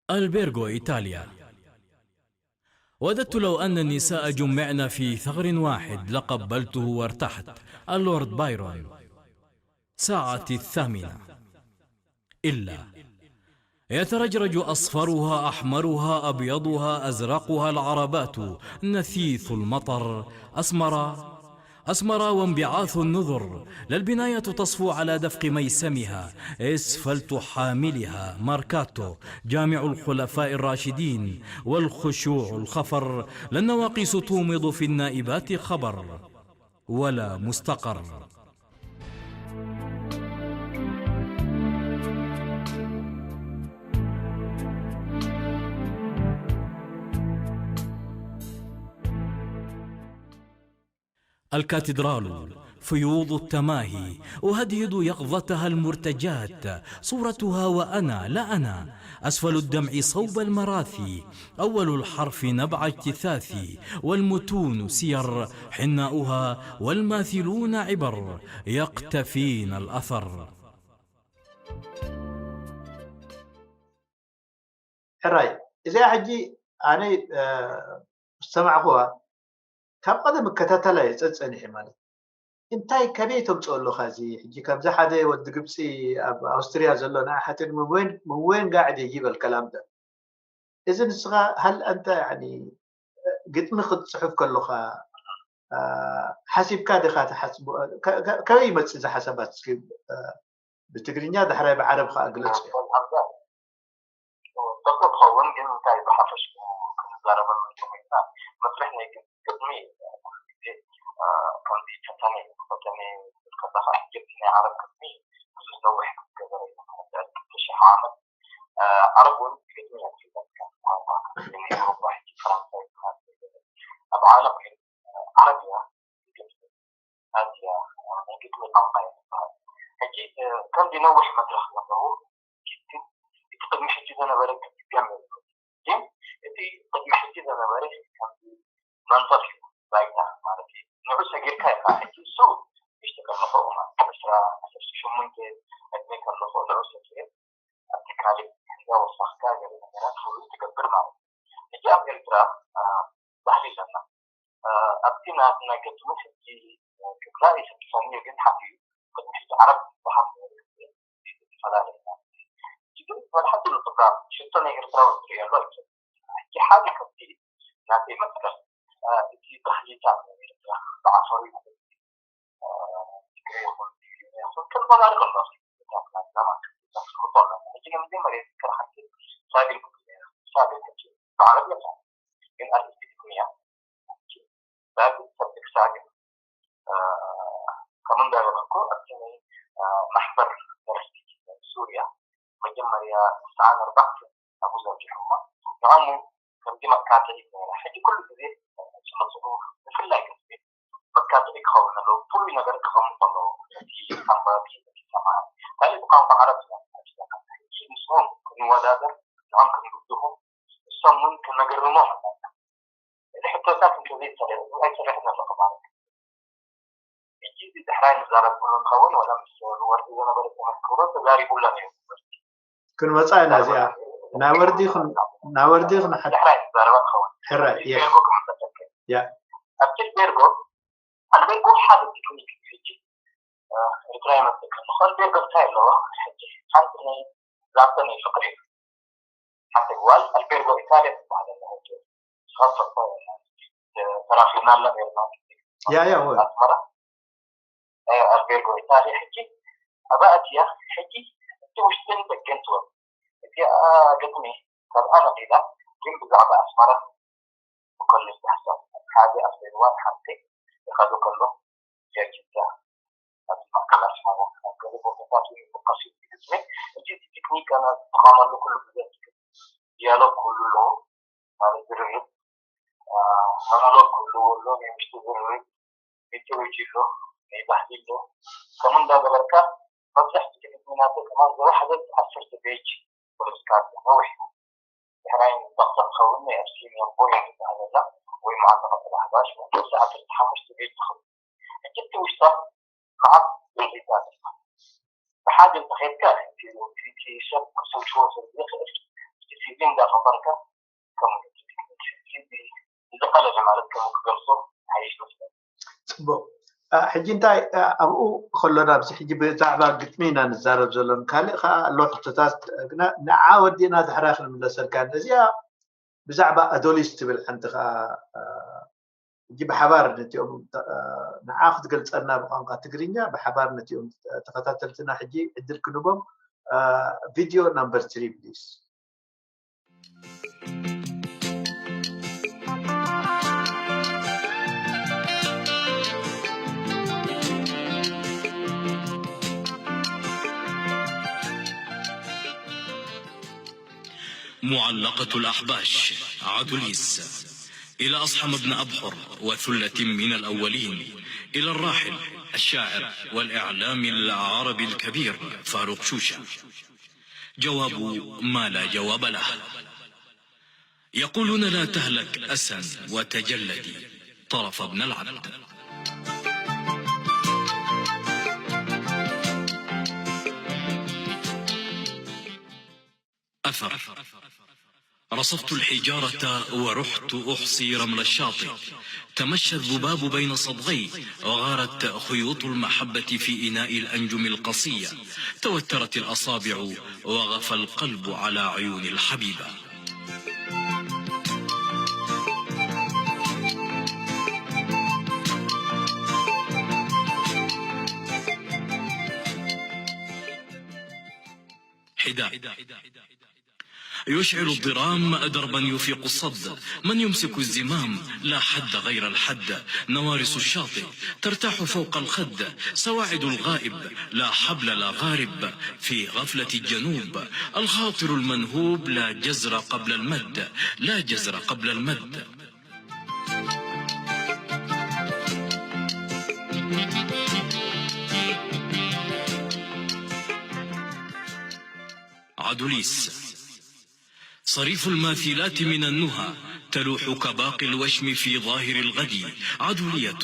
ألبيرغو إيطاليا وددت لو أن النساء جمعن في ثغر واحد لقبلته وارتحت. اللورد بايرون. ساعتي الثامنة. إلا يترجرج أصفرها أحمرها أبيضها أزرقها العربات نثيث المطر أسمرا أسمرا وانبعاث النذر لا البناية تصفو على دفق ميسمها إسفلت حاملها ماركاتو جامع الخلفاء الراشدين والخشوع الخفر لا النواقيس تومض في النائبات خبر ولا مستقر الكاتدرال فيوض التماهي، أهدهد يقظتها المرتجات، صورتها وأنا لا أنا، أسفل الدمع صوب المراثي، أول الحرف نبع اجتثاثي، والمتون سير حناؤها، والماثلون عبر يقتفين الأثر. ሕራይ እዚኣ ሕጂ ኣነ ዝሰማዕኩዋ ካብ ቀደም እከታተላ እየ ጸጸኒሐ ማለት እንታይ ከበይ ተምፅኦ ኣለካ እዚ ሕጂ ከምዚ ሓደ ወዲ ግብፂ ኣብ ኣውስትርያ ዘሎ ንዓ ሓትት ምወን ጋዕድ ይበል ከላምደ እዚ ንስኻ ሃል ኣንተ ግጥሚ ክትፅሕፍ ከለካ ሓሲብካ ዲካ ትሓስቦ ከበይ ይመፅእ እዚ ሓሳባት እስኪ ብትግርኛ ዳሕራይ ብዓረብ ከዓ ግለፁ ዶክተር ትኸውን ግን እንታይ ብሓፈሽ ክንዛረበሉ እንተኮይንና መስርሕ ናይ ግጥሚ ብዙሕ ግዜ ከምዚ ፈተነ ፈተነ ከለካ ግጥሚ ናይ ዓረብ ግጥሚ ብዙሕ ነዊሕ ክትገበረ እዩ ማለት ክልተ ሽሕ ዓመት ዓረብ እውን ግጥሚ እዮም ሒዞም ከም ቋንቋ ናይ ኤውሮጳ ሕጂ ፈረንሳ ይበሃል ኣብ ዓለም ግን ዓረብ እያ ኣዝያ ናይ ግጥሚ ቋንቋ እያ ትበሃል። ሕጂ ከምዚ ነዊሕ መድረኽ ዘለዎ ግን እቲ ቅድሚ ሕጂ ዝነበረ ክድገም የብሉን። ግን እቲ ቅድሚ ሕጂ ዝነበረ ከምዚ መንፈስ እዩ ባይታ ማለት እዩ። ንዑ ሰጊርካ ኢኻ ሕጂ እሱ ንእሽቶ ከለኹ ማለት ዕስራ ዓሰርተ ሸሞንተ ዕድመ ከለኹ ንዑ ሰጊረ ኣብቲ ካልእ ህንዳ ወሳኽካ ገለ ነገራት ፍሉይ ትገብር ማለት እዩ። ሕጂ ኣብ ኤርትራ ባህሊ ኣለና ኣብቲ ናትና ገድሊ ሕጂ ክብላ ይስድፈኒ ግን ሓቂ እዩ ቅድሚ ሕጂ ዓረብ ዝበሃል ዝፈላለ ኢና ሕጂ ግን ወላ ሓንቲ ንጥቃም ሽቶ ናይ ኤርትራዊ ክትሪኦ ኣሎ ኣይትብል ሕጂ ሓደ ካብቲ ናተይ መጥቀስ እቲ ባህልታት ናይ ኤርትራ ብዓፈሩ ይኹን ትግረ ይኹን ትግርኛ ይኹን ክንበላልዕ ከሎ ናትና ዘማን ዘስክርቶ ኣለና ሕጂ ንመጀመርያ ዝዝከር ሓንቲ ሳግል ክትብል ነይራ ሳግል ሕጂ ብዓረብ የላ ግን ኣርቲስቲክ እያ ዳግም ፈትክሳ ግን ከም እንዳበልኩ ኣብቲ ናይ ማሕበር ደረስቲ ሱርያ መጀመርያ ስዓን ኣርባዕተ ኣብኡ ዘርጊሖማ ንዖም ከምዚ መካተሊ ነይራ ሕጂ ኩሉ ግዜ ስነ ፅሑፍ ብፍላይ ቅርፂ መካተሊ ክኸውን ኣለዎ ፍሉይ ነገር ክቐምጥ ኣለዎ እቲ ኣንባቢ እቲ ሰማዒ ካልእ ብቋንቋ ዓረብ ሕጂ ምስኦም ክንወዳደር ንዖም ክንብድሆም እሶም እውን ክነገርሞም ኣለና እዚ ሕቶታት እንተዘይተለዩ ኣይሰርሕን ኣለኹ ማለት እዩ። ሕጂ እዚ ድሕራይ ንዛረብ ኩሉ እንኸውን ወላ ምስ ወርቂ ዝነበረ ተመክሮ ተዛሪቡላ ነይሩ ወርቂ። ክንመፃ ኢና እዚኣ ናይ ወርዲ ይኹን ናይ ወርዲ ይኹን ሓደ ድሕራይ ንዛረባ እንኸውን። ሕራይ የ ቤርጎ ክምልሰልከ። ያ ኣብቲ ቤርጎ ኣልቤርጎ ሓደ ቴክኒክ እዩ ሕጂ ኤርትራ ይመፅእ ከለኹ ኣልቤርጎ እንታይ ኣለዋ ሕጂ ሓንቲ ናይ ዛንተ ናይ ፍቅሪ እዩ ሓንቲ ጓል ኣልቤርጎ ኢታልያ ትበሃል ኣላ ሕጂ ንስኻ ትፈልጦ ተራኺብና ኣላ ነርና ያ ያ ወ ኣስመራ ኣልቤርጎ ኢታልያ ሕጂ ኣብኣ ኣትያ ሕጂ እቲ ውሽጥን ደገን ትወ እቲኣ ግጥሚ ካብኣ ነቒላ ግን ብዛዕባ ኣስመራ ብኮሌጅ ዳሕሳስ ሓደ ኣብ ዘይዋን ሓንቲ ይኸዱ ከሎ ጀጅዳ ኣብ ማእከል ኣስመራ ኣብ ገለ ቦታታት እውን ይበቀስ እዩ ዝብል እቲ ቴክኒክ ኣነ ዝጥቀመሉ ኩሉ ግዜ ዲያሎግ ክህሉ ኣለዎ ማለት ዝርርብ ሞኖሎግ ክህልዎ ኣሎ ናይ ውሽጢ ዝርርብ ሚቶሎጂ ኣሎ ናይ ባህሊ ኣሎ ከምኡ እንዳገበርካ መብዛሕትኡ ግዜ ናተይ ከማን ዝወሓደት ዓሰርተ ፔጅ ፖለቲካ ነዊሕ እዩ ድሕራይ ንባቕታ ትኸውን ናይ ኣብሲኒያ ቦይ ትበሃል ኣላ ወይ መዓልቲ ቀፅሪ ኣሕባሽ መበገሲ ዓሰርተ ሓሙሽተ ቤት ትኸውን ሕጂ እቲ ውሽጣ መዓት ቤት ኣለካ ብሓደ እንተኸድካ እቲ ሰብ ክሰልችዎ ስለ ዝኽእል እቲ ፊልም እንዳፈቐርካ ከም ዝቐለለ ማለት ከም ክገልጾ ሓይሽ መስለኒ ፅቡቅ ሕጂ እንታይ ኣብኡ ከሎና ኣብዚ ሕጂ ብዛዕባ ግጥሚ ኢና ንዛረብ ዘሎን ካልእ ከዓ ኣሎ ሕቶታት ግና ንዓ ወዲእና ድሕራ ክንምለሰልካ ነዚኣ ብዛዕባ ኣዶሊስ ትብል ሓንቲ ከዓ ሕጂ ብሓባር ነቲኦም ንዓ ክትገልፀልና ብቋንቋ ትግርኛ ብሓባር ነቲኦም ተኸታተልትና ሕጂ ዕድል ክንቦም ቪድዮ ናምበር ትሪ ፕሊስ معلقة الأحباش عدليس إلى أصحم بن أبحر وثلة من الأولين إلى الراحل الشاعر والإعلامي العربي الكبير فاروق شوشة. جواب ما لا جواب له. يقولون: لا تهلك أسا وتجلدي طرف ابن العبد. أثر. رصفت الحجارة ورحت أحصي رمل الشاطئ. تمشى الذباب بين صدغي، وغارت خيوط المحبة في إناء الأنجم القصية. توترت الأصابع وغفى القلب على عيون الحبيبة. حداد. يشعل الضرام دربا يفيق الصد. من يمسك الزمام؟ لا حد غير الحد. نوارس الشاطئ ترتاح فوق الخد. سواعد الغائب لا حبل لا غارب. في غفلة الجنوب الخاطر المنهوب لا جزر قبل المد. لا جزر قبل المد. عدوليس. صريف الماثلات من النهى، تلوح كباقي الوشم في ظاهر الغد. عدولية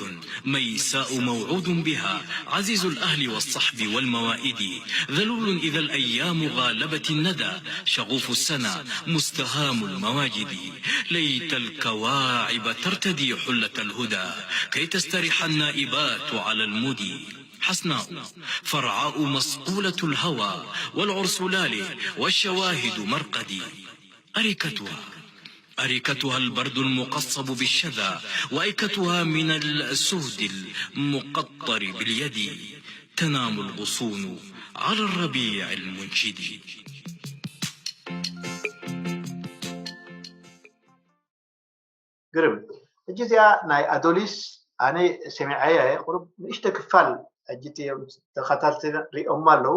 ميساء موعود بها، عزيز الأهل والصحب والموائد. ذلول إذا الأيام غالبت الندى، شغوف السنا مستهام المواجد. ليت الكواعب ترتدي حلة الهدى، كي تستريح النائبات على المدي. حسناء، فرعاء مصقولة الهوى، والعرس لالي والشواهد مرقدي. أريكتها، أريكتها البرد المقصب بالشذا، وأيكتها من السهد المقطر باليد. تنام الغصون على الربيع المنشد. ግርም። ሕጂ እዚኣ ናይ ኣዶሊስ ኣነ ሰሚዐያ እየ፣ ቁሩብ ንእሽቶ ክፋል ሕጂ እቲ ተኸታተልቲ ሪኦማ ኣለዉ።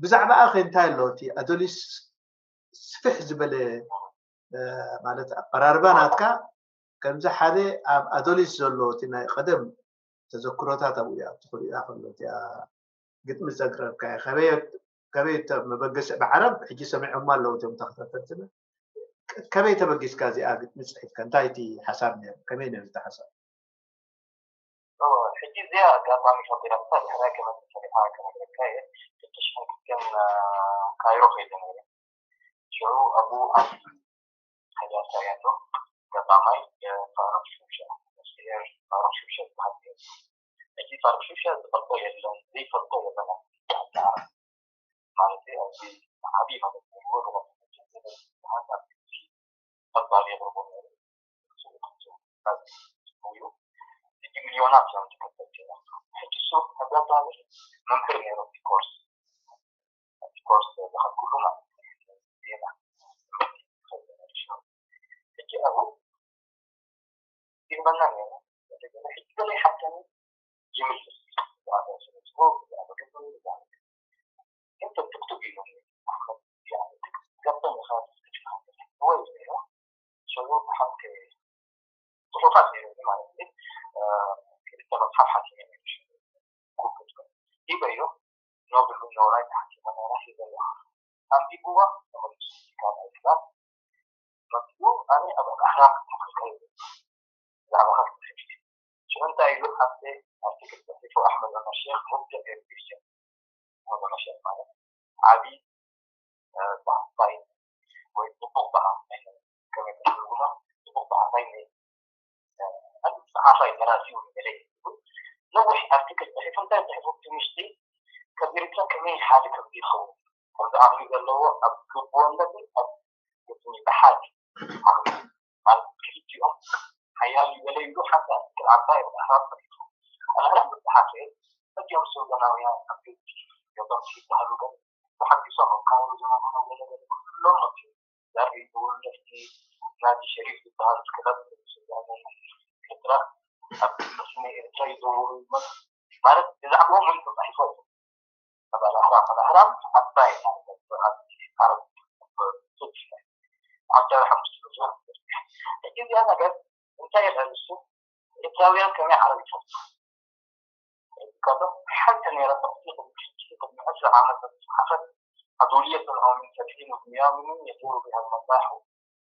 ብዛዕባኣ ከ እንታይ ኣሎ? እቲ ኣዶሊስ ስፍሕ ዝበለ፣ እ፣ ማለት ኣቀራርባ ናትካ ከምዚ ሓደ ኣብ ኣዶሊስ ዘሎ እቲ ናይ ቀደም ተዘክሮታት ኣብኡ እያ፣ ኣብቲ ክሪኣ ከሎ እቲኣ ግጥሚ ዘቅረብካዮ ከመይ፣ ከመይ ተ-፣ መበገሲ ብዓረብ ሕጂ ሰሚዖማ ኣለዉ እቶም ተኸታተልትና። ከመይ ተበጊስካ እዚኣ ግጥሚ ጽሒፍካ? እንታይ እቲ ሓሳብ ነይሩ? ከመይ ነይሩ እቲ ሓሳብ? እወ፣ ሕጂ እዚኣ ኣጋጣሚ ፈጢረታ ድሕራይ ክመጽእ ፈሊኻ ክነግረካ እየ። ክልተ ሽሕን ክልተን ካይሮ ከይደ ነይረ። ሽዑ ኣብኡ ኣብ ሓያል ሳያቶ ቀዳማይ፣ እ፣ ፋሩቕ ሹሻ፣ መስፍን ፋሩቕ ሹሻ ዝበሃል ነይሩ። ሕጂ ፋሩቕ ሹሻ ዝፈልጦ የለን፣ ዘይፈልጦ የለን ኣብ ዓዲ ዓረብ። ማለት ኣብዚ ዓብዪ ማለት እዩ። ወደ ወደ ዝበሃል ኣብ ቢቢሲ ቀባሊ የቕርቦ ነይሩ። ጽቡቕ ጽቡቕ እዩ። ሕጂ ሚልዮናት እዮም ተኸተልቲ እዮም። ሕጂ እሱ ኣጋጣሚ መምህር ነይሩ ኣብቲ ኮርስ። ኣብቲ ኮርስ ዝኸድኩሉ ማለት እዩ። ዜና ትምህርቲ ዝኸድኩሉ። ሕጂ ኣብኡ ይህበና ነይሩ። ሕጂ ገለ ይሓተኒ ይምልስ። ብዛዕባ ስነ ጽሑፍ፣ ብዛዕባ ገንዘብ፣ ብዛዕባ ገንዘብ ትክትክ ኢሎም። ኣሕመድ፣ ያኒ፣ ትክ-፣ ገበን ኢኻ ትስክት ኢኻ። ወይ ኢለ። ሽዑ ብሓንቲ ጽሑፋት ነይሩኒ ማለት እዩ። እ፣ ክልተ መጽሓፍ ሓቲመ ነይሩ። ሽዑ ኩርኩት ሂበዮ። ኖብል ኖራይ ተሓቲመ ነይራ፣ ሂበዮ። ኣንቢብዋ፣ ተመሊሱ ካልኣይ ክላስ መጺኡ፣ ኣነ ኣብ ኣሕራም ክትመክር ከይደ። ብዛዕባ ካልእ ትሕቲ። ሽዑ እንታይ ኢሉ? ሓደ ኣርቲክል ጽሒፉ፣ ኣሕመድ ዑመር ሼኽ ሙብድዕ ኤርትሪስቲያን። ኣሕመድ ዑመር ሼኽ ማለት ዓቢ፣ እ፣ በሃ-፣ ባሃይ ወይ ጽቡቕ በሃ፣ ከመይ ተትርጉሞ? ጽቡቕ በሃ፣ ናይ፣ እ፣ ጸሓፋይ ደራሲ እውን ገለ እዩ። ነዊሕ ኣርቲክል ጽሒፉ፣ እንታይ ጽሒፉ? እቲ ምሽጢ ካብ ኤርትራ ከመይ ሓደ ከም ዝኸውን፣ ከምዚ ዓቕሊ ዘለዎ ኣብ ግቡእነትን ኣብ ግጥሚ ብሓደ ዓቕሊ ማለት ክልቲኦም ሓያል ይበለ ኢሉ ሓንቲ ኣርቲክል ዓባይ ኣብ ኣህራም ጽሒፉ። ኣህራም ብዝሓፈ እዚኦም ሱዳናውያን ኣብ ግብጺ ገጠር ይበሃሉ ግን ብሓቂ ሶም ካብ ሱዳናውያን ገለ ገለ ኩሎም መጽኡ። ዛርቢ ዝብሉ ደፍቲ ናዲ ሸሪፍ ዝበሃል ክለብ ሱዳን ኤርትራ ኣብ መስመር ኤርትራ ይዘውሩ ይመጽኡ። ማለት ብዛዕባኦም እውን ተጻሒፉ ኣሎ። ኣባል ኣህራም፣ ኣህራም ዓባይ ማለት ኣብ ዓረብ ቱርኪ ዓሰርተ ሓሙሽተ ቁጽሪ። ሕጂ እዚኣ ነገር እንታይ ይርአ ንሱ? ኤርትራውያን ከመይ ዓረብ ይፈልጡ? ከሎ ሓንቲ ነይራ ተኽሲ ቅድሚ ሕጂ ቅድሚ ዕስራ ዓመት ዝተፅሓፈት ኣዱልየት ዑለማእ ሰልፊን ወድንያምንን የዱሩ ቢሃ ልመዳሑ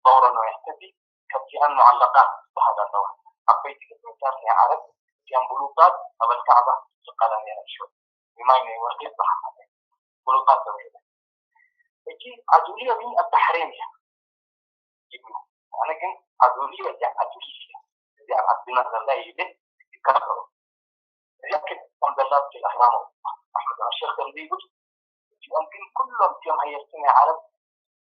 ضورا ويهتدي ከብቲኣን ሙዓለቃት ዝበሃል ኣለዋ። ዓበይቲ ግጥምታት ናይ ዓረብ እቲኣን ብሉጣት ኣብ ኣልካዕባ ዝቃላ ነይረን ሽዑ ብማይ ናይ ወርቂ ይበሓሓ ብሉጣት ተባሂለን። ሕጂ ኣዱልያ ግን ኣብ ባሕሬን እያ ይብሉ። ኣነ ግን ኣዱልያ እዚኣ ኣዱልያ እያ እዚኣ ኣብ ዓድና ዘላ ይብል ይከራኸሩ። እዚኣ ግን ከም ዘላ ብቲ ኣህራም ኣሕመድ ኣሸክ ከምዚ ይብል እዚኦም ግን ኩሎም እዚኦም ሃየስቲ ናይ ዓረብ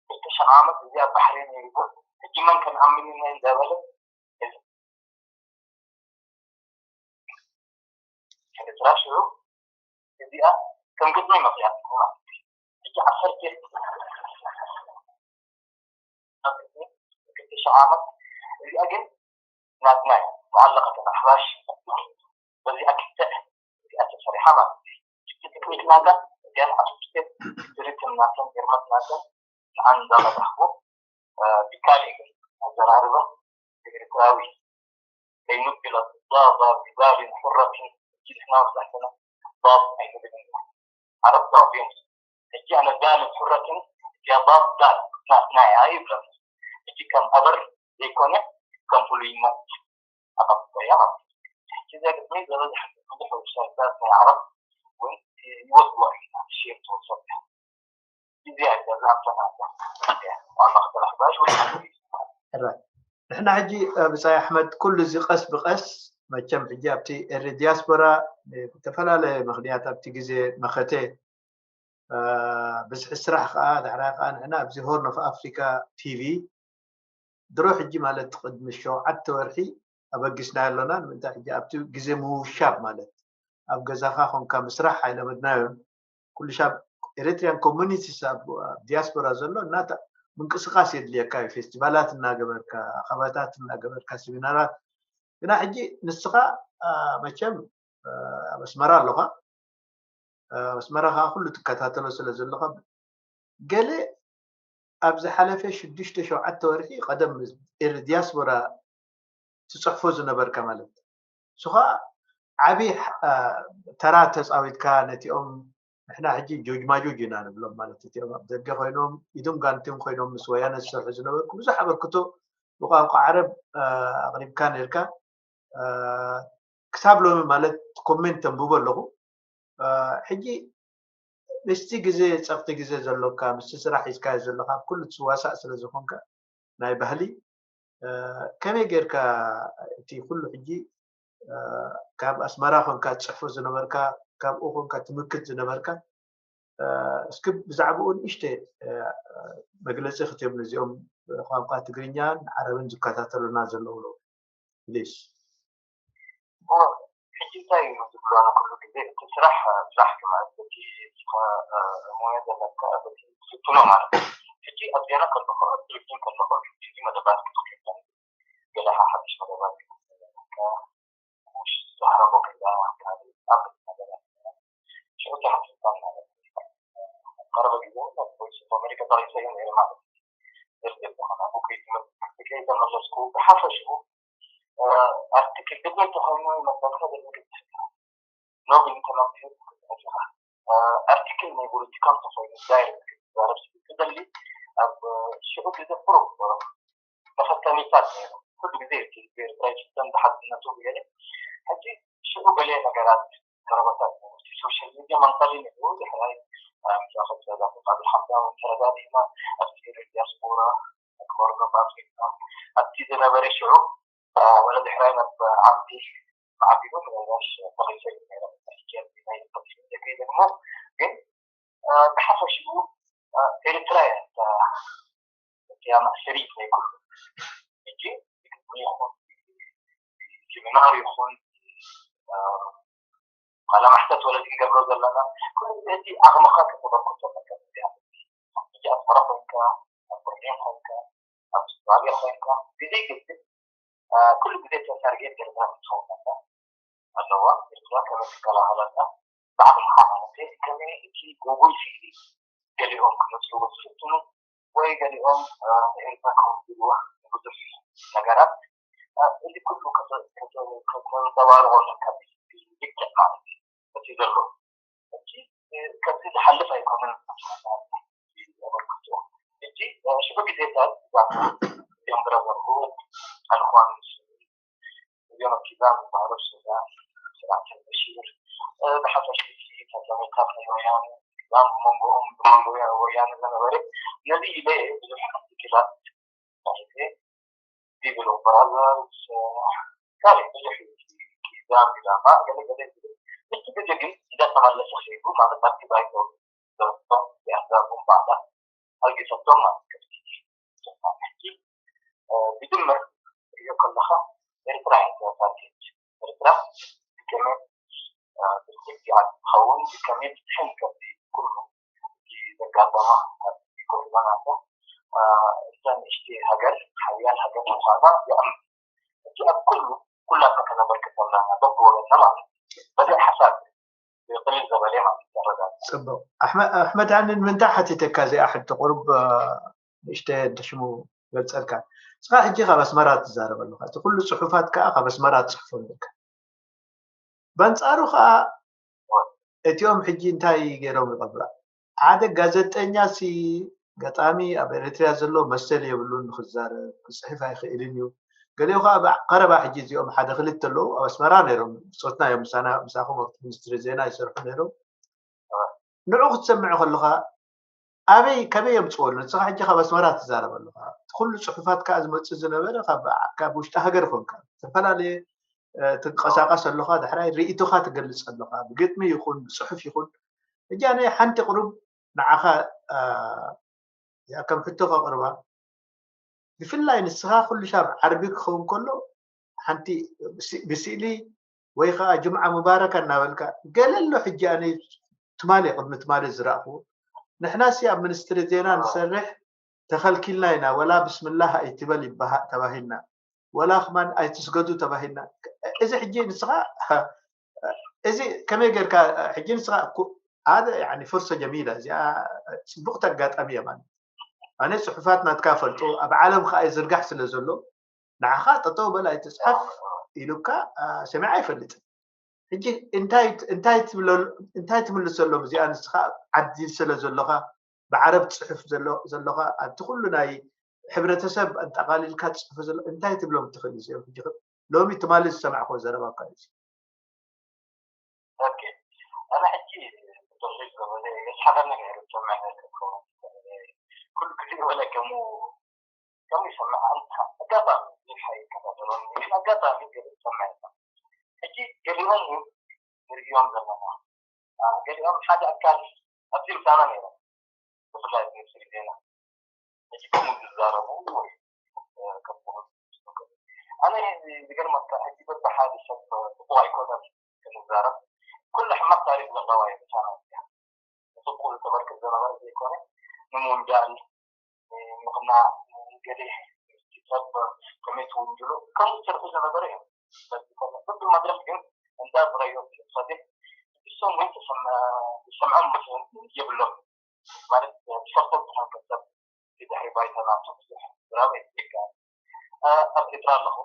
ክልተ ሺሕ ዓመት እዚኣ ባሕሬን ይብል ሕጂ መን ከንኣምን ኢና እንዳበለ ኤርትራ ሽዑ እዚኣ ከም ግጥሚ መፅያት ሕጂ ዓሰርተ ክልተ ሺሕ ዓመት እዚኣ ግን ናትና እያ። ሙዓለቀት ኣሕባሽ በዚኣ ክትዕ እዚኣ ተሰሪሓ ማለት እዩ። እቲ ቴክኒክ ናታ እዚኣን ኣስስቴት ሪትም ናተን ግርመት ናተን ንዓን እንዳመራሕኩ ቢካሊ ግን ኣዘራርባ ኤርትራዊ ከይንብሎ ضاد بذال حرة ሕጂ ንሕና መብዛሕትና ضاد ኣይንብልን ኢና። ዓረብ ضاد እዮም። ሕጂ ኣነ ዳልን ሕረትን እዚኣ ضاد ዳል ናትና እያ ይብለና። ሕጂ ከም ኣበር ዘይኮነ ከም ፍሉይነት ኣቐምጦ እያ ማለት እዩ። ሕጂ እዚኣ ግጥሚ ዝበዝሐ ብዙሕ ዌብሳይትታት ናይ ዓረብ እውን ይወስድዋ እዮም ሼር ትወሰድ እያ። እዚኣ እያ እዛ ኣብተናታ እያ ዋላ ክበላሕ ባሽ ወይ ንሕና ሕጂ ብጻይ ኣሕመድ ኩሉ እዚ ቀስ ብቀስ መቸም ሕጂ ኣብቲ ኤሪ ዲያስፖራ ብተፈላለየ ምክንያት ኣብቲ ግዜ መኸተ ብዝሒ ስራሕ ከዓ ዳሕራይ ከዓ ንሕና ኣብዚ ሆርን ኦፍ ኣፍሪካ ቲቪ ድሮ ሕጂ ማለት ቅድሚ ሸውዓተ ወርሒ ኣበጊስናዮ ኣሎና ንምንታይ ሕጂ ኣብቲ ግዜ ምውሻብ ማለት ኣብ ገዛኻ ኮንካ ምስራሕ ኣይለመድናዮን ኩሉ ሻብ ኤሪትሪያን ኮሚኒቲስ ኣብ ዲያስፖራ ዘሎ እናታ ምንቅስቃስ የድልየካ እዩ ፌስቲቫላት እናገበርካ ኣኸባታት እናገበርካ ሴሚናራት ግና ሕጂ ንስኻ መቸም ኣብ ኣስመራ ኣለኻ ኣብ ኣስመራ ከዓ ኩሉ ትከታተሎ ስለ ዘለኻ ገለ ኣብ ዝሓለፈ ሽዱሽተ ሸውዓተ ወርሒ ቀደም ዲያስፖራ ትፅሕፎ ዝነበርካ ማለት ንሱ ከዓ ዓብዪ ተራ ተፃዊትካ ነቲኦም ንሕና ሕጂ ጆጅማጆጅ ኢና ንብሎም ማለት እቲኦም ኣብ ደገ ኮይኖም ኢድን ጓንትን ኮይኖም ምስ ወያነ ዝሰርሑ ዝነበርኩ ብዙሕ ኣበርክቶ ብቋንቋ ዓረብ ኣቕሪብካ ነርካ ክሳብ ሎሚ ማለት ኮሜንት ተንብቦ ኣለኹ ሕጂ ምስቲ ግዜ ጸቕጢ ግዜ ዘሎካ ምስቲ ስራሕ ሒዝካዮ ዘለኻ ኣብ ኩሉ ትዋሳእ ስለ ዝኾንካ ናይ ባህሊ ከመይ ጌርካ እቲ ኩሉ ሕጂ ካብ ኣስመራ ኮንካ ትጽሕፎ ዝነበርካ ካብኡ ኮንካ ትምክት ዝነበርካ እስኪ ብዛዕባኡ ንእሽተ መግለፂ ክትህብ ነዚኦም ቋንቋ ትግርኛን ዓረብን ዝከታተሉና ዘለዉ ፕሊስ ሕጂ እንታይ እዩ ዝብሎ ንኩሉ ግዜ እቲ ስራሕ ስራሕ ማለት በቲ ሞያ ዘለካ በቲ ትፍትኖ ማለት እዩ ሕጂ ኣብ ዜና ከለኹ ኣብ ቴሌቪዥን ከለኹ ሕጂ መደባት ክትክልከል ገለ ሓድሽ መደባት ክትክልከል ዝሃረቦ ከላ ካልእ ኣብ ነገራት ሽዑ ተሓፊዝካ ማለት እዩ ቀረበ ግዜ ቮይስ ኦፍ ኣሜሪካ ተሪፈዮ ነይረ ማለት እዩ ዝርዝር ዝኾነ ኣቦ ከይተመለስኩ ብሓፈሽኡ ኣርቲክል ግድን ተኾይኑ መበልካ ዘድንግጥ ኖብል ተመልክት ኣርቲክል ናይ ፖለቲካ እንተኾይኑ ዳይሬክት ክትዛረብ ትደሊ ኣብ ሽዑ ግዜ ቁሩብ መፈተኒታት ነይሩ ኩሉ ግዜ እቲ ኤርትራዊ ሲስተም ዝሓዝነቱ ገለ ሕጂ ሽዑ ገለ ነገራት ቀረበታት ነይሩ እቲ ሶሻል ሚድያ መንቀሊ ነይሩ ድሕራይ ምሳኸ ብዛዛ ፍቃዱ ሓምዳ እውን ተረዳዲእና ኣብቲ ዲያስፖራ ክወርዶ ባጽሪና ኣብቲ ዝነበረ ሽዑ ወለ ድሕራይ ናብ ዓዲ ዓቢሉ ምናልባሽ ተኸይሰ ነይረ ናይ ተኸይሰ ከይደ እሞ ግን ብሓፈሽኡ ኤርትራ እያ እቲያ ማእሰሪት ናይ ኩሉ ሕጂ ይኹን ሴሚናር ይኹን ቃለ ማሕተት ወለ ክንገብሮ ዘለና ኩሉ ግዜ እቲ ዓቕምኻ ከተበርክቶ ኣለካ ሕጂ ኣብ ስመራ ኮይንካ ኣብ በርሊን ኮይንካ ኣብ ኣውስትራልያ ኮይንካ ብዘይ ግድን ኩሉ ግዜ እተን ታርጌት ኤርትራ ክትኸውን ኣለዋ ኣለዋ ኤርትራ ከመይ ትከላኸለልና ብዓቕምኻ ማለት ከመይ እቲ ጎጎይ ስእሊ ገሊኦም ክመፅእዎ ዝፍትኑ ወይ ገሊኦም ንኤርትራ ከውግድዋ ብዙሕ ነገራት እዚ ኩሉ ከተንፀባርቆ ኣለካ ብልክዕ ማለት እዩ እዩ ዘሎ። ሕጂ ከምዚ ዝሓልፍ ኣይኮነን። ኣበርክቶ ሕጂ ሽዑ ግዜታት እዚኦም ብረዘርሁድ ኣልኳን እዚኦም ኣብ ኪዛን ዝበሃሉ ሱዳን ስርዓት በሽር ብሓፈሽ ተዛመድታት ናይ ወያነ ኪዛን ብመንጎኦም ብመንጎ ወያነ ዝነበረ ነዚ ኢለ ብዙሕ ኣርቲክላት ዲቪል ኦፍ ብራዘርስ ካልእ ብዙሕ ኪዛን ኢላማ ገለገለ ዝብል እቲ ግዜ ግን እንዳተመለሰ ከይዱ ማለት ኣብቲ ባይቶ ዘረቶም የኣዛቦም ባዕላ ኣልጊሰቶም ማለት ከፍቲ ሕጂ ብድምር ትሪኦ ከለኻ ኤርትራ እያ ታርጌት ኤርትራ ብከመይ ብርግግኣ ትኸውን ብከመይ ብትሕን ከፍቲ ኩሉ ዘጋጠማ ጎሪባናቶ እዛ ንእሽቲ ሃገር ሓያል ሃገር ምዃና ይኣምን። እቲ ኣብ ኩሉ ኩላትና ከነበርክት ኣለና በብወገንና ማለት እዩ። በዚ ሓሳብ ብቕልል ዘበለ ማለት እዩ። ኣረዳድ ፅቡቅ ኣሕመድ ኣንን ምንታይ ሓቲተካ እዚኣ ሕቶ ቁሩብ ንእሽተ ሽሙ ገልፀልካ ንስኻ ሕጂ ካብ ኣስመራ ትዛረብ ኣለኻ እቲ ኩሉ ፅሑፋት ከዓ ካብ ኣስመራ ትፅሕፎ ነርካ በንፃሩ ከዓ እቲኦም ሕጂ እንታይ ገይሮም ይቐብራ ሓደ ጋዜጠኛ ሲ ገጣሚ ኣብ ኤርትርያ ዘሎ መሰል የብሉን ንክዛረብ ክፅሕፍ ኣይኽእልን እዩ ገሊኡ ከዓ ቀረባ ሕጂ እዚኦም ሓደ ክልተ ኣለዉ ኣብ ኣስመራ ነይሮም ብፆትና እዮም ምሳና ምሳኹም ኣብቲ ሚኒስትሪ ዜና ይሰርሑ ነይሮም ንዑ ክትሰምዕ ከለካ ኣበይ ከበይ የምፅወሉ ንስኻ ሕጂ ካብ ኣስመራ ትዛረብ ኣለካ እቲ ኩሉ ፅሑፋት ከዓ ዝመፅእ ዝነበረ ካብ ውሽጢ ሃገር ይኮንካ ዝተፈላለየ ትንቀሳቀስ ኣለካ ዳሕራይ ርእይቶካ ትገልፅ ኣለካ ብግጥሚ ይኩን ብፅሑፍ ይኩን ሕጂ ኣነ ሓንቲ ቁሩብ ንዓኻ እዚኣ ከም ሕቶ ከቕርባ ብፍላይ ንስኻ ኩሉ ሻብ ዓርቢ ክኸውን ከሎ ሓንቲ ብስእሊ ወይ ከዓ ጅምዓ ሙባረካ እናበልካ ገለ ኣሎ ሕጂ ኣነ ትማሊ ቅድሚ ትማሊ ዝረእኹ ንሕናሲ ኣብ ሚኒስትሪ ዜና ንሰርሕ ተኸልኪልና ኢና ወላ ብስምላህ ኣይትበል ይበሃል ተባሂልና ወላ ክማን ኣይትስገዱ ተባሂልና እዚ ሕጂ ንስኻ እዚ ከመይ ጌርካ ሕጂ ንስኻ ሓደ ፍርሰ ጀሚላ እዚኣ ፅቡቅቲ ኣጋጣሚ እያ ማለት ኣነ ፅሑፋት ናትካ ፈልጡ ኣብ ዓለም ከዓ ዝርጋሕ ስለ ዘሎ ንዓኻ ጠጠው በል ኣይትፅሓፍ ኢሉካ ሰሚዓ ኣይፈልጥን ሕጂ እንታይ ትምልሰሎም እዚኣ ንስኻ ዓዲ ስለ ዘለኻ ብዓረብ ትፅሕፍ ዘለኻ ኣብቲ ኩሉ ናይ ሕብረተሰብ ኣጠቃሊልካ ትፅሕፎ ዘሎ እንታይ ትብሎም ትኽእል እዚኦም ሕጂ ሎሚ ትማሊ ዝሰማዕኮ ዘረባካ እዩ ኣነ ሕጂ ብትኽክል ዘበለ የስሓቀኒ ነይሩ ዝሰምዕ ነይሩ ክኸውን ኩሉ ግዜ ወለ ከምኡ ከምኡ ይሰምዕ ኣጋጣሚ ይሓይ ይከታተሎም ግን ኣጋጣሚ ገለ ዝሰምዕ ሕጂ ገሊኦም ንርእዮም ዘለና ገሊኦም ሓደ ኣካል ኣብዚ ምሳና ነይሮም ብፍላይ ሚኒስትሪ ዜና ሕጂ ከምኡ ዝዛረቡ ወይ ኣነ ዝገርመካ ሕጂ በብሓደ ሰብ ብቁ ኣይኮነን ክንዛረብ ኩሉ ሕማቅ ታሪክ ዘለዋ እየ ምሳና እያ ንስብቁ ዝተበርክት ዝነበረ ዘይኮነ ንምውንጃል ምቕናእ ገለ ሰብ ከመይ ትውንጅሎ ከምኡ ዝሰርሑ ዝነበረ እዮም በዚ መድረክ ግን እንዳ ፍረዮ ዝኸደ እሶም ወይ ዝሰምዖም የብሎም ማለት ብሰርቶ ዝኾን ከሰብ ብድሕሪ ባይታ ናቱ ብዙሕ ዝራብ ኣይትልካ ኣብ ኤርትራ ኣለኹ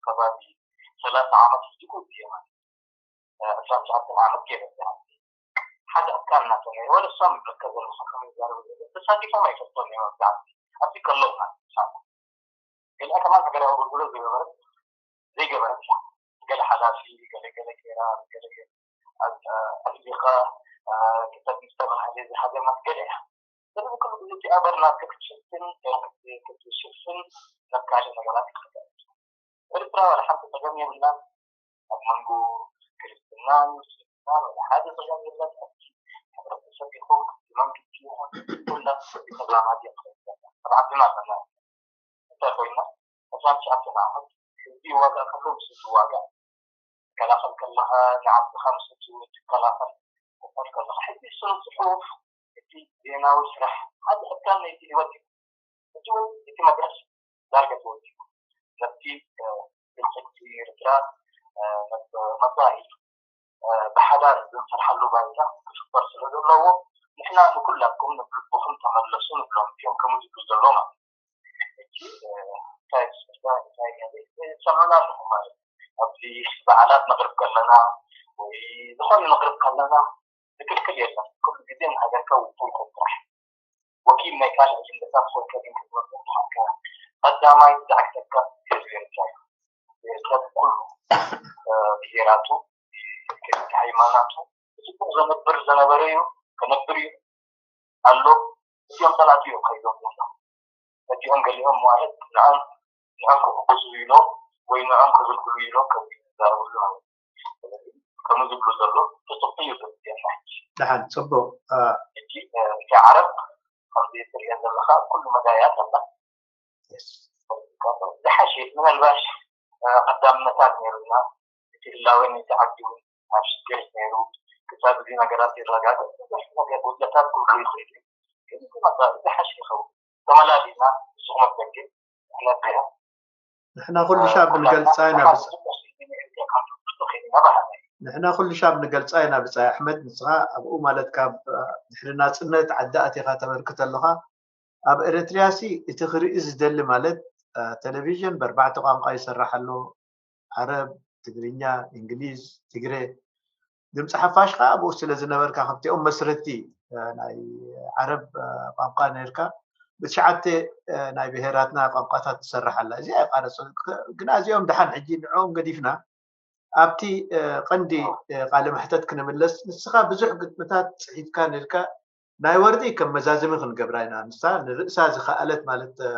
ከባቢ ሰላሳ ዓመት ሕጂ ቁልፊ እየ ማለት ዕስራን ትሽዓተን ዓመት ገይረ ሓደ ኣካል ናቶ ነይሩ ወደ እሶም ይብለካ ዘለኹ ከመይ ይዛረቡ ተሳቲፎም ኣይፈልጦም እዮም ኣብዛዕባ ኣብዚ ከለዉ ማለት ገሊኣ ከማን ሃገራዊ ኣገልግሎት ዝገበረት ዘይገበረት እያ ገለ ሓላፊ ገለ ገለ ገይራ ገለ ኣጽዲቃ ክተብ ዝተባሃለ እዚ ሃገርና ገለ እያ ስለዚ ኩሉ ግዜ እቲኣ በርና ክትሽፍን ክትሽፍን ናብ ካልእ ነገራት ይክእል ኤርትራ ዋላ ሓንቲ ጸገም የብላን ኣብ መንጎ ክርስትናን ምስልምናን ዋላ ሓደ ጸገም የለን ኣብቲ ሕብረተሰብ ይኹን መንግስቲ ይኹን ኩላ ተዛማዲ ኣብ ዓድና ኣለና እንታይ ኮይና ዕስራን ትሽዓተን ዓመት ህዝቢ ይዋጋእ ከሎ ምስ ህዝቢ ይዋጋእ ትከላኸል ከለኻ ንዓድኻ ምስ ህዝቢ ትከላኸል ትኾን ከለኻ ሕጂ እሱ ጽሑፍ እቲ ዜናዊ ስራሕ ሓደ ኣካል ናይቲ ህይወት እዩ ሕጂ እውን እቲ መድረስ ዳርጋ ተወዲኡ ነቲ ብልፅግቲ ኤርትራ መፃኢ ብሓዳር ዝንሰርሓሉ ባይታ ክፍጠር ስለ ዘለዎ ንሕና ንኩላትኩም ንልብኹም ተመለሱ ንብሎም እዮም ከምኡ ዝብል ዘሎ ማለት ሕጂ እንታይ ስጋ እንታይ ሰምዑና ኣለኹም ማለት ኣብዚ በዓላት ነቕርብ ከለና ወይ ዝኾነ ነቕርብ ከለና ዝክልክል የለን። ኩሉ ግዜ ንሃገርካ ውፉይ ኩን ጥራሕ። ወኪል ናይ ካልእ ኣጀንዳታት ኮይንካ ግን ክትመጽእ እንተኾንካ፣ ቀዳማይ ዝዓግተካ ህዝቢ ኤርትራ እዩ። ኤርትራ ብኩሉ፣ እ፣ ብሄራቱ፣ ብሃይማኖቱ፣ ብጽቡቕ ዘነብር ዝነበረ እዩ፣ ክነብር እዩ ኣሎ። እዚኦም ጸላእቲ እዮም ከይዶም ዘለዉ። እዚኦም ገሊኦም ማለት ንዕኦም፣ ንዕኦም ክሕግዙ ኢሎም ወይ ንዕኦም ከገልግሉ ኢሎም ከም ዝዛረብሉ ማለት እዩ። ስለዚ ከምኡ ዝብሉ ዘሎ ብጽቡቕ እዩ ዝብል ዘለና ሕጂ። ደሓን፣ ጽቡቕ። እ፣ ሕጂ፣ እ፣ እቲ ዓረብ ከምዚ ትርእዮ ዘለኻ ኩሉ መዳያት ኣላ። የስ። ዝሓሸ ምናልባሽ፣ እ፣ ቀዳምነታት ነይሩና፣ እቲ ህላዌ ናይቲ ዓዲ እውን ኣብ ሽግር ነይሩ። ክሳብ እዚ ነገራት ይረጋገጽ ብዙሕ ነገር ጉድለታት ክህሉ ይኽእል እዩ። ግን እቲ መጻኢ ዝሓሸ ይኸውን። ተመላሊእና ንስኹም ኣብ ደገ ንሕና ገና ንሕና ኩሉ ሻብ ንገልጻ ኢና ብጻ-፣ ንሕና ኩሉ ሻብ ንገልጻ ኢና ብጻይ ኣሕመድ። ንስኻ ኣብኡ ማለት ካብ፣ እ፣ ድሕሪ ናጽነት ዓዲ ኣቲኻ ተበርክት ኣለኻ። ኣብ ኤረትርያሲ እቲ ክርኢ ዝደሊ ማለት፣ እ፣ ቴሌቪዥን ብኣርባዕተ ቋንቋ ይሰርሕ ኣሎ። ዓረብ፣ ትግርኛ፣ እንግሊዝ፣ ትግረ። ድምፂ ሓፋሽ ከዓ ኣብኡ ስለ ዝነበርካ ካብቲኦም መስረቲ፣ እ፣ ናይ ዓረብ፣ እ፣ ቋንቋ ነርካ። ብትሽዓተ፣ እ፣ ናይ ብሄራትና ቋንቋታት ትሰርሕ ኣላ። እዚኣ የቋረፅ። ክ-፣ ግና እዚኦም ደሓን ሕጂ ንዕኦም ገዲፍና ኣብቲ፣ እ፣ ቀንዲ፣ እ፣ ቃለ መሕተት ክንምለስ፣ ንስኻ ብዙሕ ግጥምታት ጽሒፍካ ነርካ። ናይ ወርዲ ከም መዛዘሚ ክንገብራ ኢና። ንሳ ንርእሳ ዝኸኣለት ማለት፣ እ፣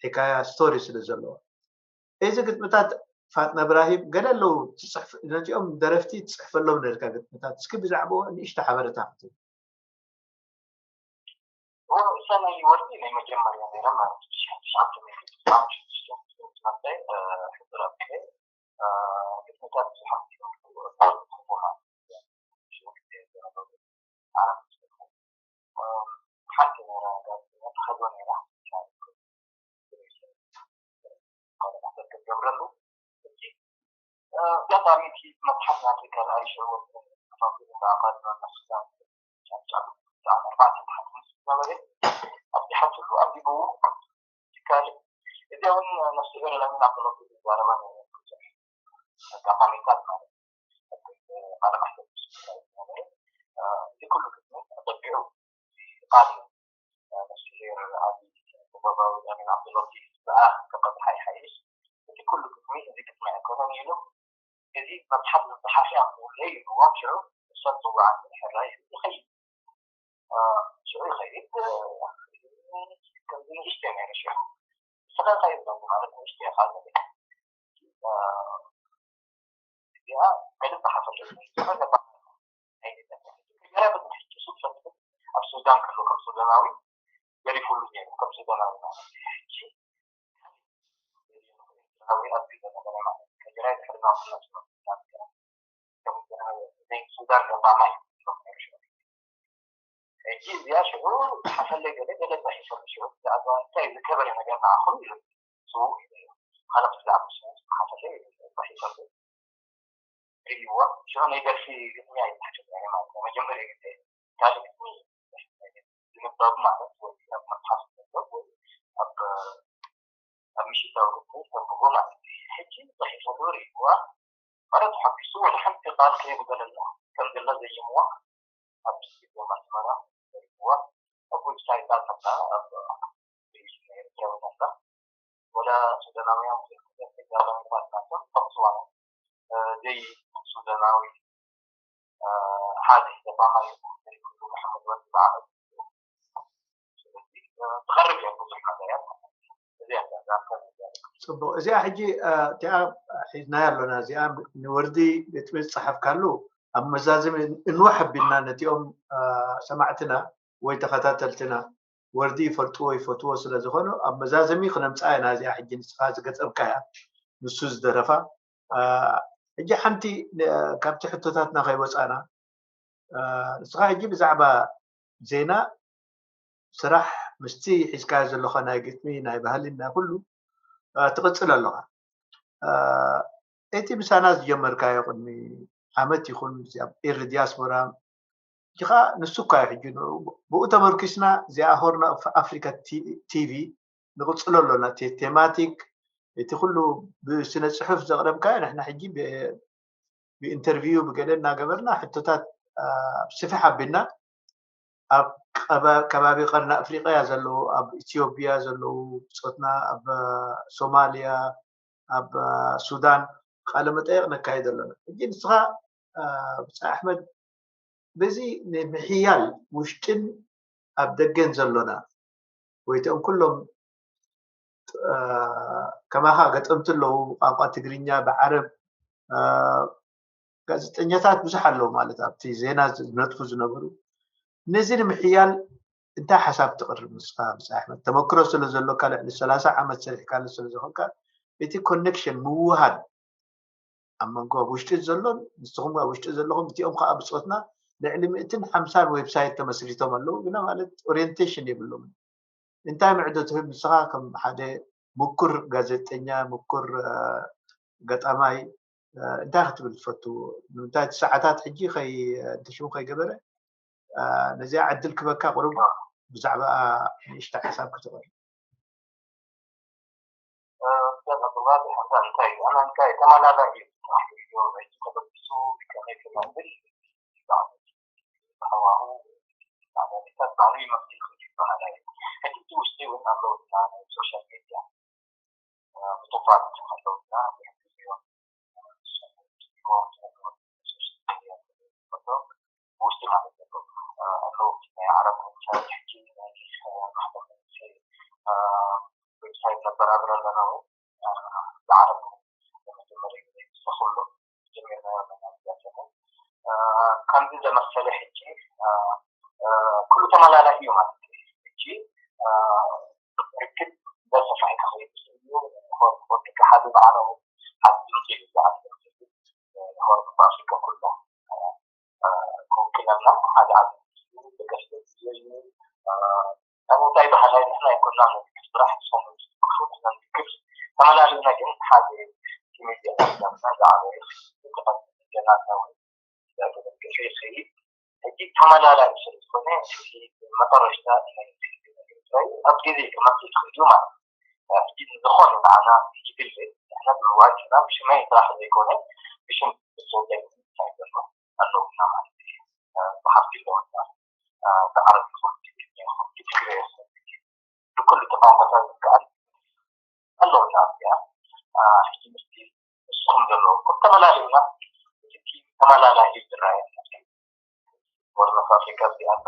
ሕካያ ስቶሪ ስለ ዘለዋ። እዚ ግጥምታት ፋጥና እብራሂም ገለ ኣለዉ ትጽሕፍ-፣ ነዚኦም ደረፍቲ ትጽሕፈሎም ነርካ ግጥምታት። እስኪ ብዛዕባኡ ንእሽቶ ሓበሬታ ክትህብ። እወ፣ እዛ ናይ ወርዲ ናይ መጀመርያ ነይራ ማለት እዩ። ትሽዓተ ሚእቲ ትስዓን ሽዱሽተን ትምህርቲ መጽእ፣ እ፣ ሕጽር ኣቢለ፣ እ፣ ግጥምታት ብዙሓት እዮም። ሓንቲ ነይራ፣ ተኸዶ ነይራ። ገብረሉ፣ ሕጂ፣ እ፣ ኣጋጣሚ እቲ መጽሓፍ ናተይ ካልኣይ ሽዑ ከፋፊሉ እንዳኣቐረበ፣ ነፍሲ ዛን ጫፍ ጫፍ ብዛዕባ ኣርባዕተ ተሓት ምስ ዝነበረ፣ ኣብዚሓትሉ ኣንቢብዎ። እቲ ካልእ፣ እዚ እውን ነፍሲ ሄር ለምን ኣበሎቲ ዝዛረባ ነይረ። ብዙሕ ኣጋጣሚታት ማለት እዩ። ካልእ ማሕበር ዝነበረ፣ እ፣ እዚ ኩሉ ግጥሚ ተጠቂዑ ቃል ነፍስሄር ኣብ ጥበባዊ ለምን ኣበሎቲ ብኣ ክቐድሓ ይሓይሽ። እቲ ኩሉ ግጥሚ እዚ ግጥሚ ኣይኮነን ኢሉ፣ እዚ መጽሓፍ ዝጸሓፈ ኣምብቡለይ ኢልዎም። ሽዑ ንሶም ጽዋዓት ሕራይ ይኸይድ። እ፣ ሽዑ ይኸይድ። እ፣ ከምዚ ንእሽተይ ነይሩ ሽዑ። ንስኻ እንታይ ማለት ንእሽተይ ኢኻ ዝብል። እ፣ እዚኣ ገለ ጸሓፈት። ገለ ጸሓፈት። ከጀራ በቲ ሕጂ ሱድ ፈትሑ ኣብ ሱዳን ከሎ ከም ሱዳናዊ ደሪፉሉ ነይሩ፣ ከም ሱዳናዊ ማለት እዩ። ሕጂ ኤርትራዊ ኣብዚ ዘነበረ ማለት እዩ። ከጀራ ድሕሪ ናጽነት ነው ሱዳን ገና። ከም ሱዳን ለባማይ ኢሎም ነይሩ ሽዑ። ሕጂ እዚኣ ሽዑ ጸሓፈለይ ገለ፣ ገለ ጸሒፈሉ ሽዑ ብዛዕባ እንታይ ዝከበረ ነገር ንዓኹም ኢሉ ስዉእ እዩ ነይሩ። ካልእ ብዛዕባ ስዉእ ጸሓፈለይ ጸሒፈሉ። ርእይዎ። ሽዑ ናይ ደርፊ ግጥሚ ኣይተሓተትናዮ ማለት ነው። መጀመርያ ግዜ ካልእ ግጥሚ ዝንበብ ማለት ወይ ኣብ መጽሓፍ ዝንበብ ወይ ኣብ፣ ኣብ ምሽታዊ ግጥሚ ተንብቦ ማለት እዩ። ሕጂ ጽሒፈሉ ርእይዋ። ማለት ተሓጒሱ ወላ ሓንቲ ቃል ከይጉደለላ ከም ዘላ ዘይምዋ ኣብ ስቱድዮ ኣስመራ ርእይዋ። ኣብ ዌብሳይት ኣልፈታ ኣብ ዩቱብ ናይ ኤርትራዊ ነላ። ወላ ሱዳናውያን ዘይኮነ ተጋዳላይታት ናቶም ተቕጽዋ ነው። እ፣ ዘይ ሱዳናዊ፣ እ፣ ሓደ ኢሰፓ ማለት ዘይብሉ መሓመድ ወዲ በዓል። ስለዚ፣ እ፣ ትቐርብ እያ ብዙሕ መዳያት ማለት እዩ። እዚኣ እያ እዛ ከም እዚኣ። ጽቡቕ። እዚኣ ሕጂ፣ እ፣ እቲኣ ሒዝናያ ኣሎና። እዚኣ ንወርዲ ግጥሚ ዝጸሓፍካሉ ኣብ መዛዘሚ እንዋሕ ኣቢልና ነቲኦም፣ እ፣ ሰማዕትና ወይ ተኸታተልትና ወርዲ ይፈልጥዎ ይፈትዎ ስለ ዝኾኑ ኣብ መዛዘሚ ክነምጽኣ ኢና። እዚኣ ሕጂ ንስኻ ዝገጠምካያ ንሱ ዝደረፋ። እ፣ ሕጂ ሓንቲ፣ እ፣ ካብቲ ሕቶታትና ከይወጻና፣ እ፣ ንስኻ ሕጂ ብዛዕባ ዜና ስራሕ ምስቲ ሒዝካዮ ዘለኻ ናይ ግጥሚ፣ ናይ ባህሊ፣ ናይ ኩሉ፣ እ፣ ትቕጽል ኣለኻ። እ፣ እቲ ምሳና ዝጀመርካዮ ቅድሚ ዓመት ይኹን ኣብ ኤሪ ዲያስፖራ፣ ሕጂ ኸኣ ንሱ እኳ እዩ ሕጂ ንኡ፣ ብኡ ተመርኪስና እዚኣ ሆርን ኦፍ ኣፍሪካ ቲ-፣ ቲቪ ንቕጽሎ ኣሎና። እቲ ቴማቲክ፣ እቲ ኩሉ ብስነ ጽሑፍ ዘቕረብካዮ ንሕና ሕጂ ብ-፣ ብኢንተርቪው ብገለ እናገበርና ሕቶታት ኣብ ስፍሕ ኣቢልና ኣብ ከባቢ ቀርኒ ኣፍሪቃ ዘለዉ፣ ኣብ ኢትዮጵያ ዘለዉ ብፆትና፣ ኣብ ሶማልያ፣ ኣብ ሱዳን ቃለ መጠየቅ ነካይድ ኣለና። ሕጂ ንስኻ ብፃይ ኣሕመድ በዚ ንምሕያል ውሽጥን ኣብ ደገን ዘሎና ወይ እቶም ኩሎም ከማኻ ገጠምቲ ኣለዉ፣ ብቋንቋ ትግርኛ፣ ብዓረብ ጋዜጠኛታት ብዙሕ ኣለዉ ማለት ኣብቲ ዜና ዝነጥፉ ዝነበሩ። ነዚ ንምሕያል እንታይ ሓሳብ ትቕርብ ንስኻ ብፃይ ኣሕመድ? ተመክሮ ስለ ዘሎካ፣ ልዕሊ ሰላሳ ዓመት ሰሪሕካሉ ስለ ዝኾንካ፣ እቲ ኮኔክሽን ምውሃድ ኣብ መንጎ ኣብ ውሽጢ ዘሎን ንስኹም ኣብ ውሽጢ ዘለኹም፣ እቲኦም ከዓ ብፆትና ልዕሊ ሚእትን ሓምሳን ዌብሳይት ተመስሪቶም ኣለዉ፣ ግና ማለት ኦሪየንቴሽን የብሎም። እንታይ ምዕዶ ትህብ ንስኻ ከም ሓደ ምኩር ጋዜጠኛ፣ ምኩር ገጣማይ እንታይ ክትብል ትፈቱ? ንምንታይ እቲ ሰዓታት ሕጂ ከይ ሽሙ ከይገበረ ነዚኣ ዕድል ክበካ ቁሩብ ብዛዕባ ንእሽተ ሓሳብ ክትቕር እንታይ ተመላላ እዩ ተበሱ ከመይ ክነብል ብዛዕባ ሃዋሁ ተግባሩ ይመስል ይበሃል። ሕጂ ውሽጢ እውን ኣለውና ናይ ሶሻል ሚዲያ ምጡፋት ኣለውና ውስጥ ማለት ነው። ኣለዉ ናይ ዓረብ መንግስታት ሕጂ ናይ ማሕበር መንግስቲ ዌብሳይት ነበር ኣብረ ኣለና። ብዓረብ መጀመርያ ግዜ ዝሰኽሉ ጀሚርና መናዝያተነ ከምዚ ዘመሰለ ሕጂ ኩሉ ተመላላኢ እዩ ማለት እዩ። ሕጂ ርክብ በሰፋይ ክኸይድ ዝኽእል እዩ። ወዲ ሓደ ብዓረቡ ሓደ ድምፂ እዩ ዝዓቢ ሆርን ኣፍሪካ ኩላ ክውክለና ሓደ ዓቢ ደገፍ እዩ። እንታይ ባህላይ ንሕና ኣይኮና ስራሕ ንሶም ዝድግፉ ንሕና ንድግፍ ተመላሊና ግን ሓደ ሚዲያ ዳምና ዝዓበየ ተቐ ሚዲያና ተወ ተደገፈ ይኸይድ። ሕጂ ተመላላሊ ስለ ዝኾነ መጠረሽታ ኣብ ግዜ ክመፅእ ይኽእል እዩ ማለት እዩ። ሕጂ ዝኾነ ንዓና ይግል ንሕና ብምዋጅና ብሽመይ ጥራሕ ዘይኮነ ብሽም ብሰውዳይ እንታይ ዘሎ ኣለውና ማለት እዩ። ብሃብቲ ኣለውና ብዓረብ ይኹን ብትግርኛ ይኹን ብትግረ ይኹን ብኩሉ ተቋንቋታት ዝከኣል ኣለውና እዚኣ ሕጂ ምስቲ ንስኹም ዘለውኩም ተመላሊና እቲ ተመላላሊ ዝረኣየና ወርመፍ ኣፍሪካ እዚኣ ኣላ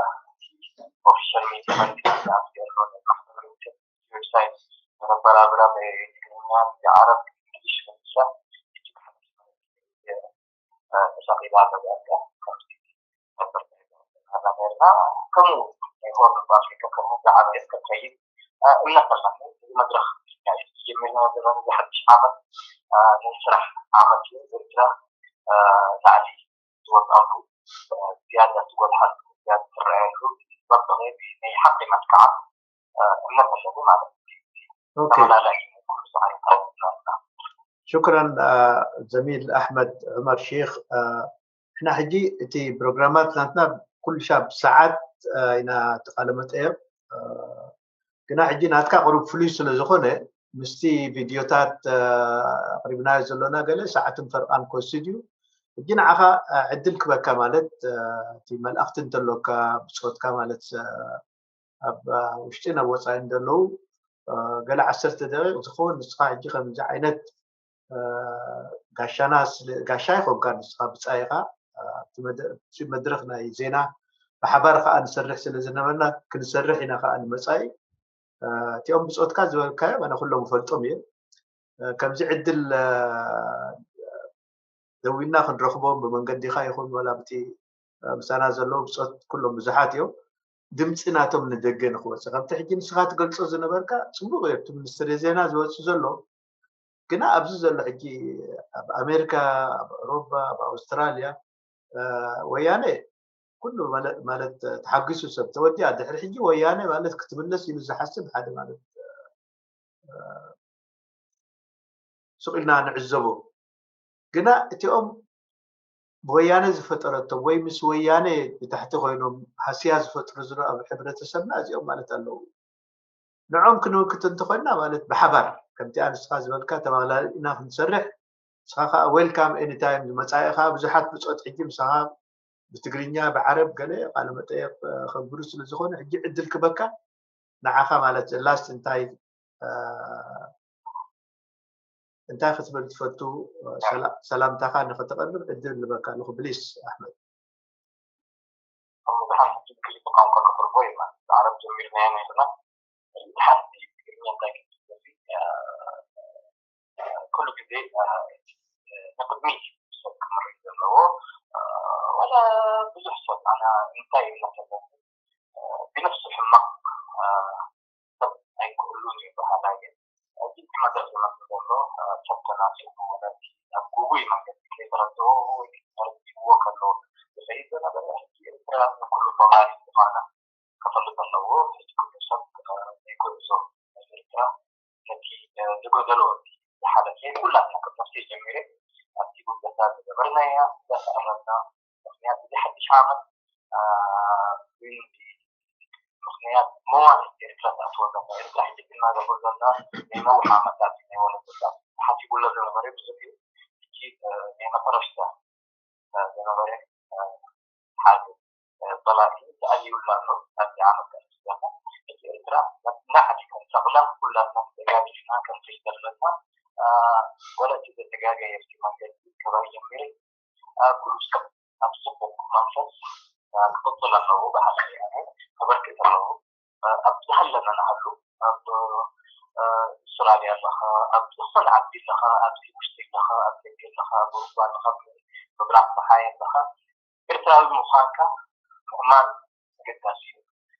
ኦፊሻል ሚዲያ መንግስቲ ኣብዚ ኣሎ ናይ ማሕበራዊ ዌብሳይት መበራብራ ብትግርኛ ብዓረብ እንግሊሽ ከምሳ ተሳቂላ ተዛርጋ ከምዚ ነበር ርና ከምኡ ናይ ሆርን ኣፍሪካ ከምኡ ዝዓበየት ከትኸይድ እምነት ኣለኒ። እዚ መድረክ ጀሚርና ዘለና እዚ ሓድሽ ዓመት ናይ ስራሕ ዓመት እዩ። ኤርትራ ላዕሊ ዝወፅኣሉ ዝያዳ ትጎልሓሉ ዝያዳ ትረኣየሉ በርበሬ ናይ ሓቂ መጥቃዓ እምነት ኣለኒ ማለት እዩ። ተመላላኢ ኩሉ ሰዓት ይታወቅና ሽክረን ዘሚል ኣሕመድ ዑመር ሼክ። ንሕና ሕጂ እቲ ፕሮግራማት ናትና ኩሉ ሻብ ሰዓት ኢና ተቃለመጠዮ። ግና ሕጂ ናትካ ቅሩብ ፍሉይ ስለ ዝኾነ ምስቲ ቪድዮታት ኣቅሪብናዮ ዘሎና ገለ ሰዓትን ፈርቃን ክወስድ እዩ። ሕጂ ንዓኻ ዕድል ክበካ ማለት እቲ መልእኽቲ እንተሎካ ብፆትካ ማለት ኣብ ውሽጢ ናብ ወፃኢ ዘለዉ ገለ ዓሰርተ ደቂቕ ዝኸውን ንስኻ ሕጂ ከምዚ ዓይነት ጋሻና ጋሻ ይኮንካ ንስኻ ብፃይኻ ኣብቲ መድረክ ናይ ዜና ብሓባር ከዓ ንሰርሕ ስለ ዝነበርና ክንሰርሕ ኢና ከዓ ንመፃኢ እቲኦም ብፆትካ ዝበልካዮ ኣነ ኩሎም እፈልጦም እየ። ከምዚ ዕድል ደዊና ክንረኽቦም ብመንገዲኻ ይኹን ዋላ ብቲ ምሳና ዘለዉ ብፆት ኩሎም ብዙሓት እዮም። ድምፂ ናቶም ንደገ ንክወፅእ ከምቲ ሕጂ ንስኻ ትገልፆ ዝነበርካ ፅቡቅ እዩ። እቲ ሚኒስትሪ ዜና ዝወፅእ ዘሎ ግና ኣብዚ ዘሎ ሕጂ ኣብ ኣሜሪካ፣ ኣብ ኤውሮፓ፣ ኣብ ኣውስትራልያ ወያነ ኩሉ ማለት ተሓጊሱ ሰብ ተወዲኣ ድሕሪ ሕጂ ወያነ ማለት ክትምለስ ኢሉ ዝሓስብ ሓደ ማለት ሱቕ ኢልና ንዕዘቦ። ግና እቲኦም ብወያነ ዝፈጠረቶም ወይ ምስ ወያነ ብታሕቲ ኮይኖም ሃስያ ዝፈጥሩ ዝረ ኣብ ሕብረተሰብና እዚኦም ማለት ኣለዉ። ንዖም ክንምክት እንተኮይና ማለት ብሓባር ከምቲ ኣንስኻ ዝበልካ ተባላሊና ክንሰርሕ ንስኻ ከዓ welcome anytime ዝመፃኢ ኢኻ። ብዙሓት ብፆት ሕጂ ምሳኻ ብትግርኛ ብዓረብ ገለ ቃለ መጠየቅ ከግብሩ ስለ ዝኾነ ሕጂ ዕድል ክበካ ንዓኻ ማለት last እንታይ እንታይ ክትብል ትፈቱ? ሰላምታኻ ንክተቐርብ ዕድል ልበካ ኣለኹ ብሊስ ኣሕመድ። ብዙሓት ሕጂ ብክልተ ቋንቋ ከቅርቦ ኢልና ብዓረብ ጀሚርናዮ ነይርና። ብዙሓት ትግርኛ እንታይ ክትብል ኩሉ ግዜ ንቅድሚት ሰብ ክምርሕ ዘለዎ ዋላ ብዙሕ ሰብ ኣነ እንታይ እናተለኩ ብነፍሱ ሕማቕ ሰብ ኣይክህሉን እዩ በሃላይ ግን እዚ መድረክ ዝመፅእ ዘሎ ሰብ ተናፂሉ ነቲ ኣብ ጉጉይ መንገዲ ከይተረድኦ ወይ ተረዲእዎ ከሎ ዝኸይድ ዝነበረ ሕጂ ኤርትራ ንኩሉ ተባሪ ዝኾነ ክፈልጥ ኣለዎ። ሕጂ ኩሉ ሰብ ናይ ጉዕዞ ናይ ኤርትራ ነቲ ዝጎደሎ ዝሓለፈ ኩላትና ካብ ነፍሲ ጀሚረ ኣብቲ ጉብለታ ዝገበርናያ እንዳተኣረምና ምክንያት እዚ ሓድሽ ዓመት ምክንያት መዋእል ኤርትራ ትኣትወልና ኤርትራ ሕጂ እናገበ ዘላ ናይ ነዊሕ ዓመታት ናይ ወለዶታት ተሓሲቡሎ ዝነበረ ብዙሕ እዩ። ሕጂ ናይ መጠረሽታ ዝነበረ ሓደ ጸላኢ ተኣልዩላ ኣሎ። ኣብዚ ዓመት ከምዝዛመ እቲ ኤርትራ ናዕዲ ከምሰቕላ ኩላትና ተጋጊፍና ከምሰይ ዘለና ወለቲ ዘተጋገየ ኣብቲ መንገዲ ከባቢ ጀሚረ ኩሉ ሰብ ኣብ ጽቡቕ መንፈስ ክቕጽል ኣለዎ። ብሓቂ ኣነ ከበርክት ኣለዎ። ኣብ ዝሃለና ንሃሉ ኣብ ኣውስትራልያ ኣለኻ፣ ኣብ ዝኾነ ዓዲ ኣለኻ፣ ኣብዚ ውሽጢ ኣለኻ፣ ኣብ ደገ ኣለኻ፣ ኣብ ኣውሮፓ ኣለኻ፣ ምብራቕ ጸሓይ ኣለኻ፣ ኤርትራዊ ምዃንካ ምእማን ኣገዳሲ እዩ።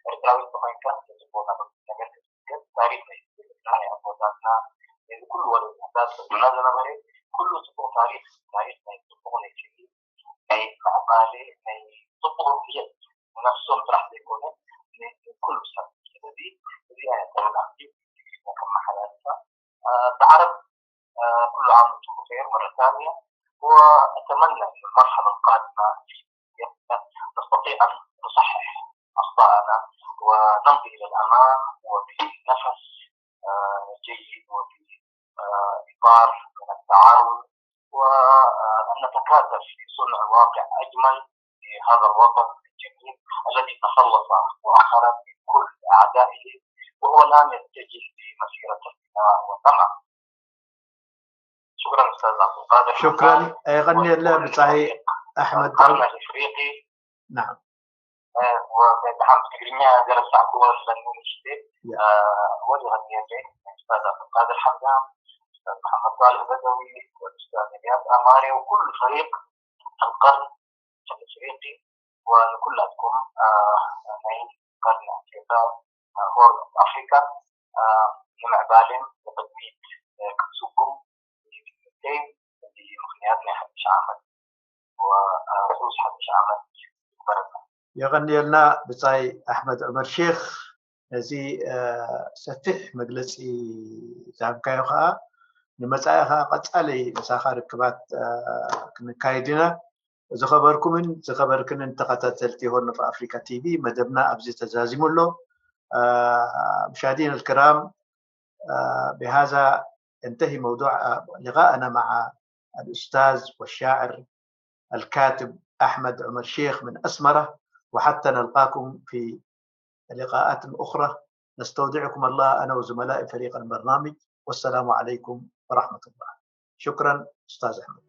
ኤርትራዊ እንተኾይንካ እቲ ጽቡቕ ነገር ነገር ክትዝክር ታሪኽ ናይ ህዝቢ ኤርትራ ናይ ኣቦታትና ነዚ ኩሉ ወለዶታት ዘጽንዑና ዝነበረ ኩሉ ጽቡቕ ታሪኽ ታሪኽ ናይ ጽቡቕ ናይ ክሊ ናይ ምዕባለ ናይ ጽቡቕ ድሌት ንነፍሶም ጥራሕ ዘይኮነ ንኩሉ ሰብ። ስለዚ እዚኣ እያ ተበላሕቲ ትግርኛ ከመሓላልፋ ብዓረብ كل عام وانتم بخير مرة ثانية، وأتمنى أن المرحلة القادمة في نستطيع أن نصحح أخطاءنا ونمضي إلى الأمام وبنفس جيد وبإطار من التعاون، وأن نتكاتف في صنع واقع أجمل لهذا الوطن الجميل الذي تخلص مؤخرا من كل أعدائه، وهو الآن يتجه لمسيرة البناء والأمل. شكرا أستاذ عبد القادر. شكرا. የቐንየልና ብጻይ ኣሕመድ قرن إفريقي. نعم. ወደሓን ብትግርኛ ገለ ዝሰዕብዎ ዘለኒ ምሽቲ ወዲ ቐንየለይ ኡስታዝ ዓብዱልቃድር ሓምዛ፣ ኡስታዝ መሓመድ ሳልሕ በደዊ፣ ኡስታዝ ኢልያስ ኣማሬ ወኩሉ ፈሪቅ ኣልቀርን ኣፍሪቂ ወንኩላትኩም ናይ ቀርኒ ኣፍሪቃ ሆርን ኣፍሪካ ንምዕባልን ንቅድሚት ክትስጉም ምንዮተይ። እዚ ምክንያት ናይ ሓድሽ ዓመት ወሱስ ሓድሽ ዓመት ይግበረና። የቐንየልና ብጻይ ኣሕመድ ዑመር ሼክ ነዚ ሰፊሕ መግለጺ ዝሃብካዮ ከዓ ንመጻኢ ከዓ ቀጻሊ ምሳኻ ርክባት ክንካይድ ኢና። ዝኸበርኩምን ዝኸበርክንን ተኸታተልቲ ሆርን ኦፍ ኣፍሪካ ቲቪ መደብና ኣብዚ ተዛዚሙ ኣሎ። مشاهدينا الكرام، بهذا ينتهي موضوع لقاءنا مع الأستاذ والشاعر الكاتب أحمد عمر شيخ من أسمرة، وحتى نلقاكم في لقاءات أخرى نستودعكم الله أنا وزملائي فريق البرنامج، والسلام عليكم ورحمة الله. شكرا أستاذ أحمد.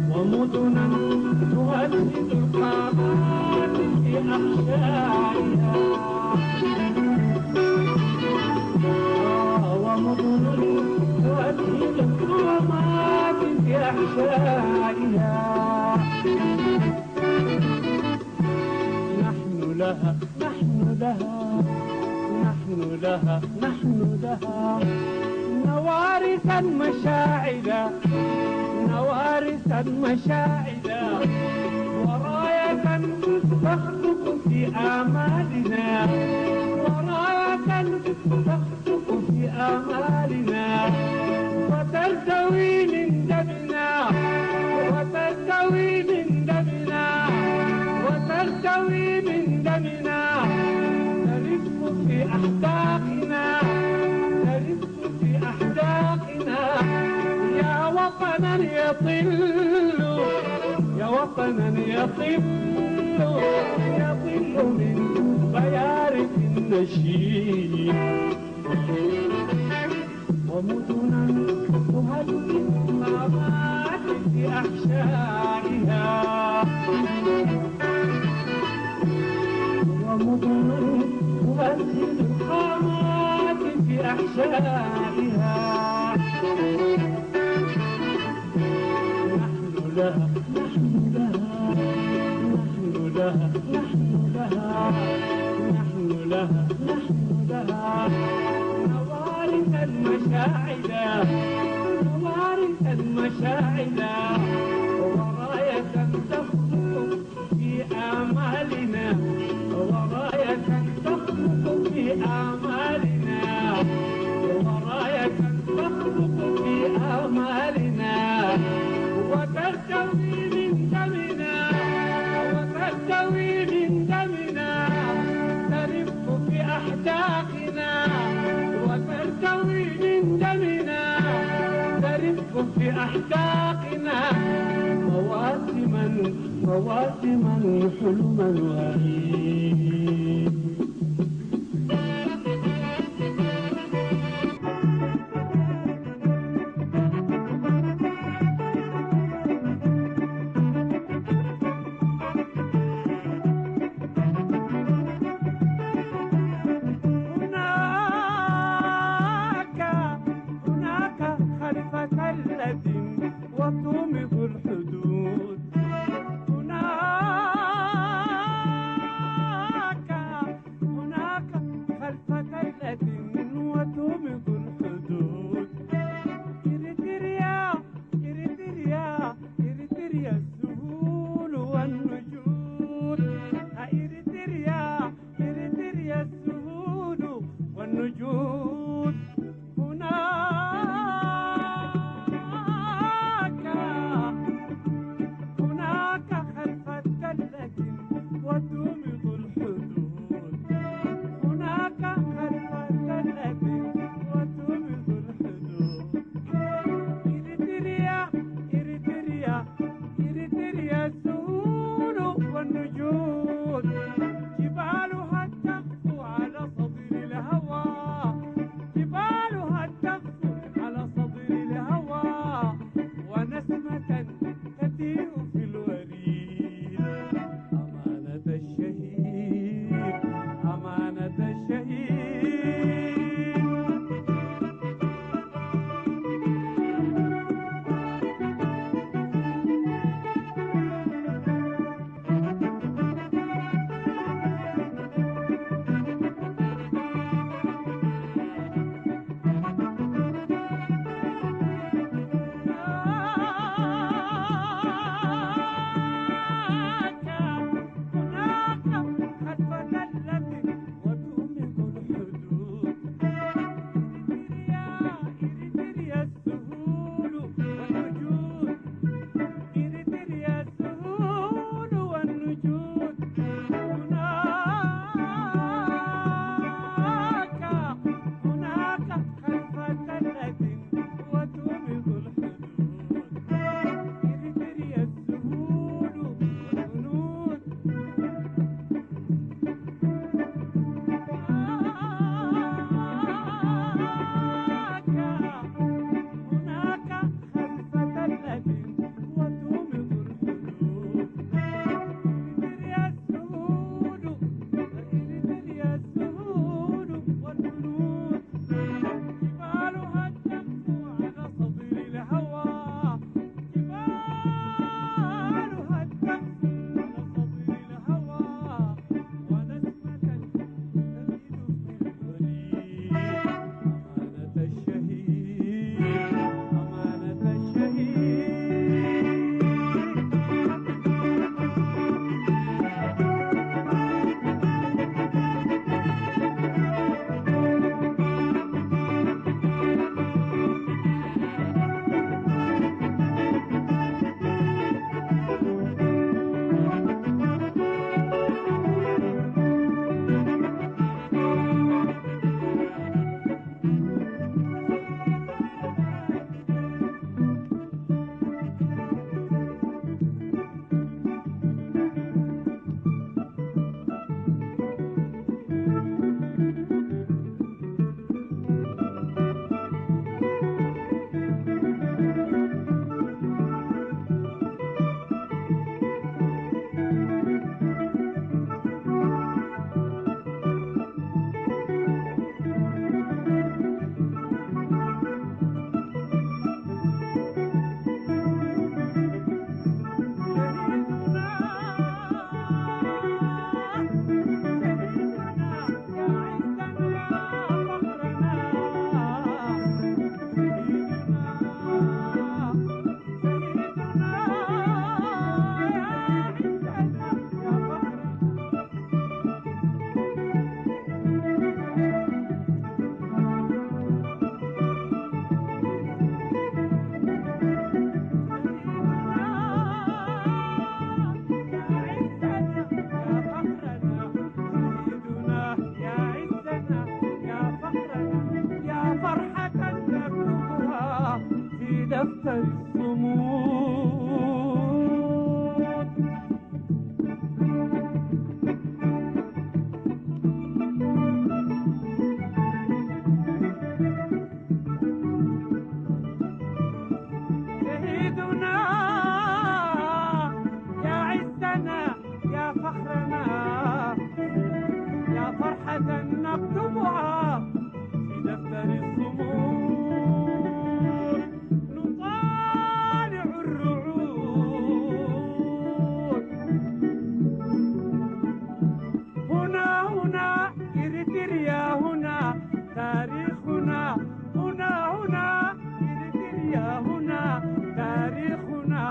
ومدنا تهدد القامات في أحشائها. آه، ومدنا تهدد القامات في أحشائها. نحن لها، نحن لها، نحن لها، نحن لها. نوارسا مشاعلا، نوارسا مشاعلا، وراية تخلق في آمالنا، وراية تخلق في آمالنا، وترتوي من دمنا، وترتوي من دمنا، وترتوي من دمنا، ترف في أحداقنا، ترف في أحداقنا. يا وطنا يطل، يا وطنا يطل، يطل من بيارق النشيد. ومدنا تهدد القامات في أحشائها، ومدنا تهدد القامات في أحشائها. نحن لها، نحن لها، نحن لها، نحن لها، نحن لها، نحن لها. نوارث المشاعل، نوارث المشاعل، وراية تخلق في آمالنا، وراية تخلق في آمالنا، وراية تخلق في آمالنا، وترتوي من دمنا، وترتوي من دمنا، ترف في أحداقنا، وترتوي من دمنا، ترف في أحداقنا، مواسما، مواسما، حلما وعيد. هناك، هناك خلف ثلة وتومض الحدود. هناك، هناك خلف ثلة وتومض الحدود. إريتريا، إريتريا، إريتريا السهول والنجود. إريتريا، إريتريا السهول والنجود. هناك الصمود. شهيدنا يا عزنا يا فخرنا، يا فرحة نكتبها في دفتر الصمود، نطالع الرعود. هنا، هنا، إريتريا، هنا تاريخنا. هنا، هنا، إريتريا، هنا تاريخنا.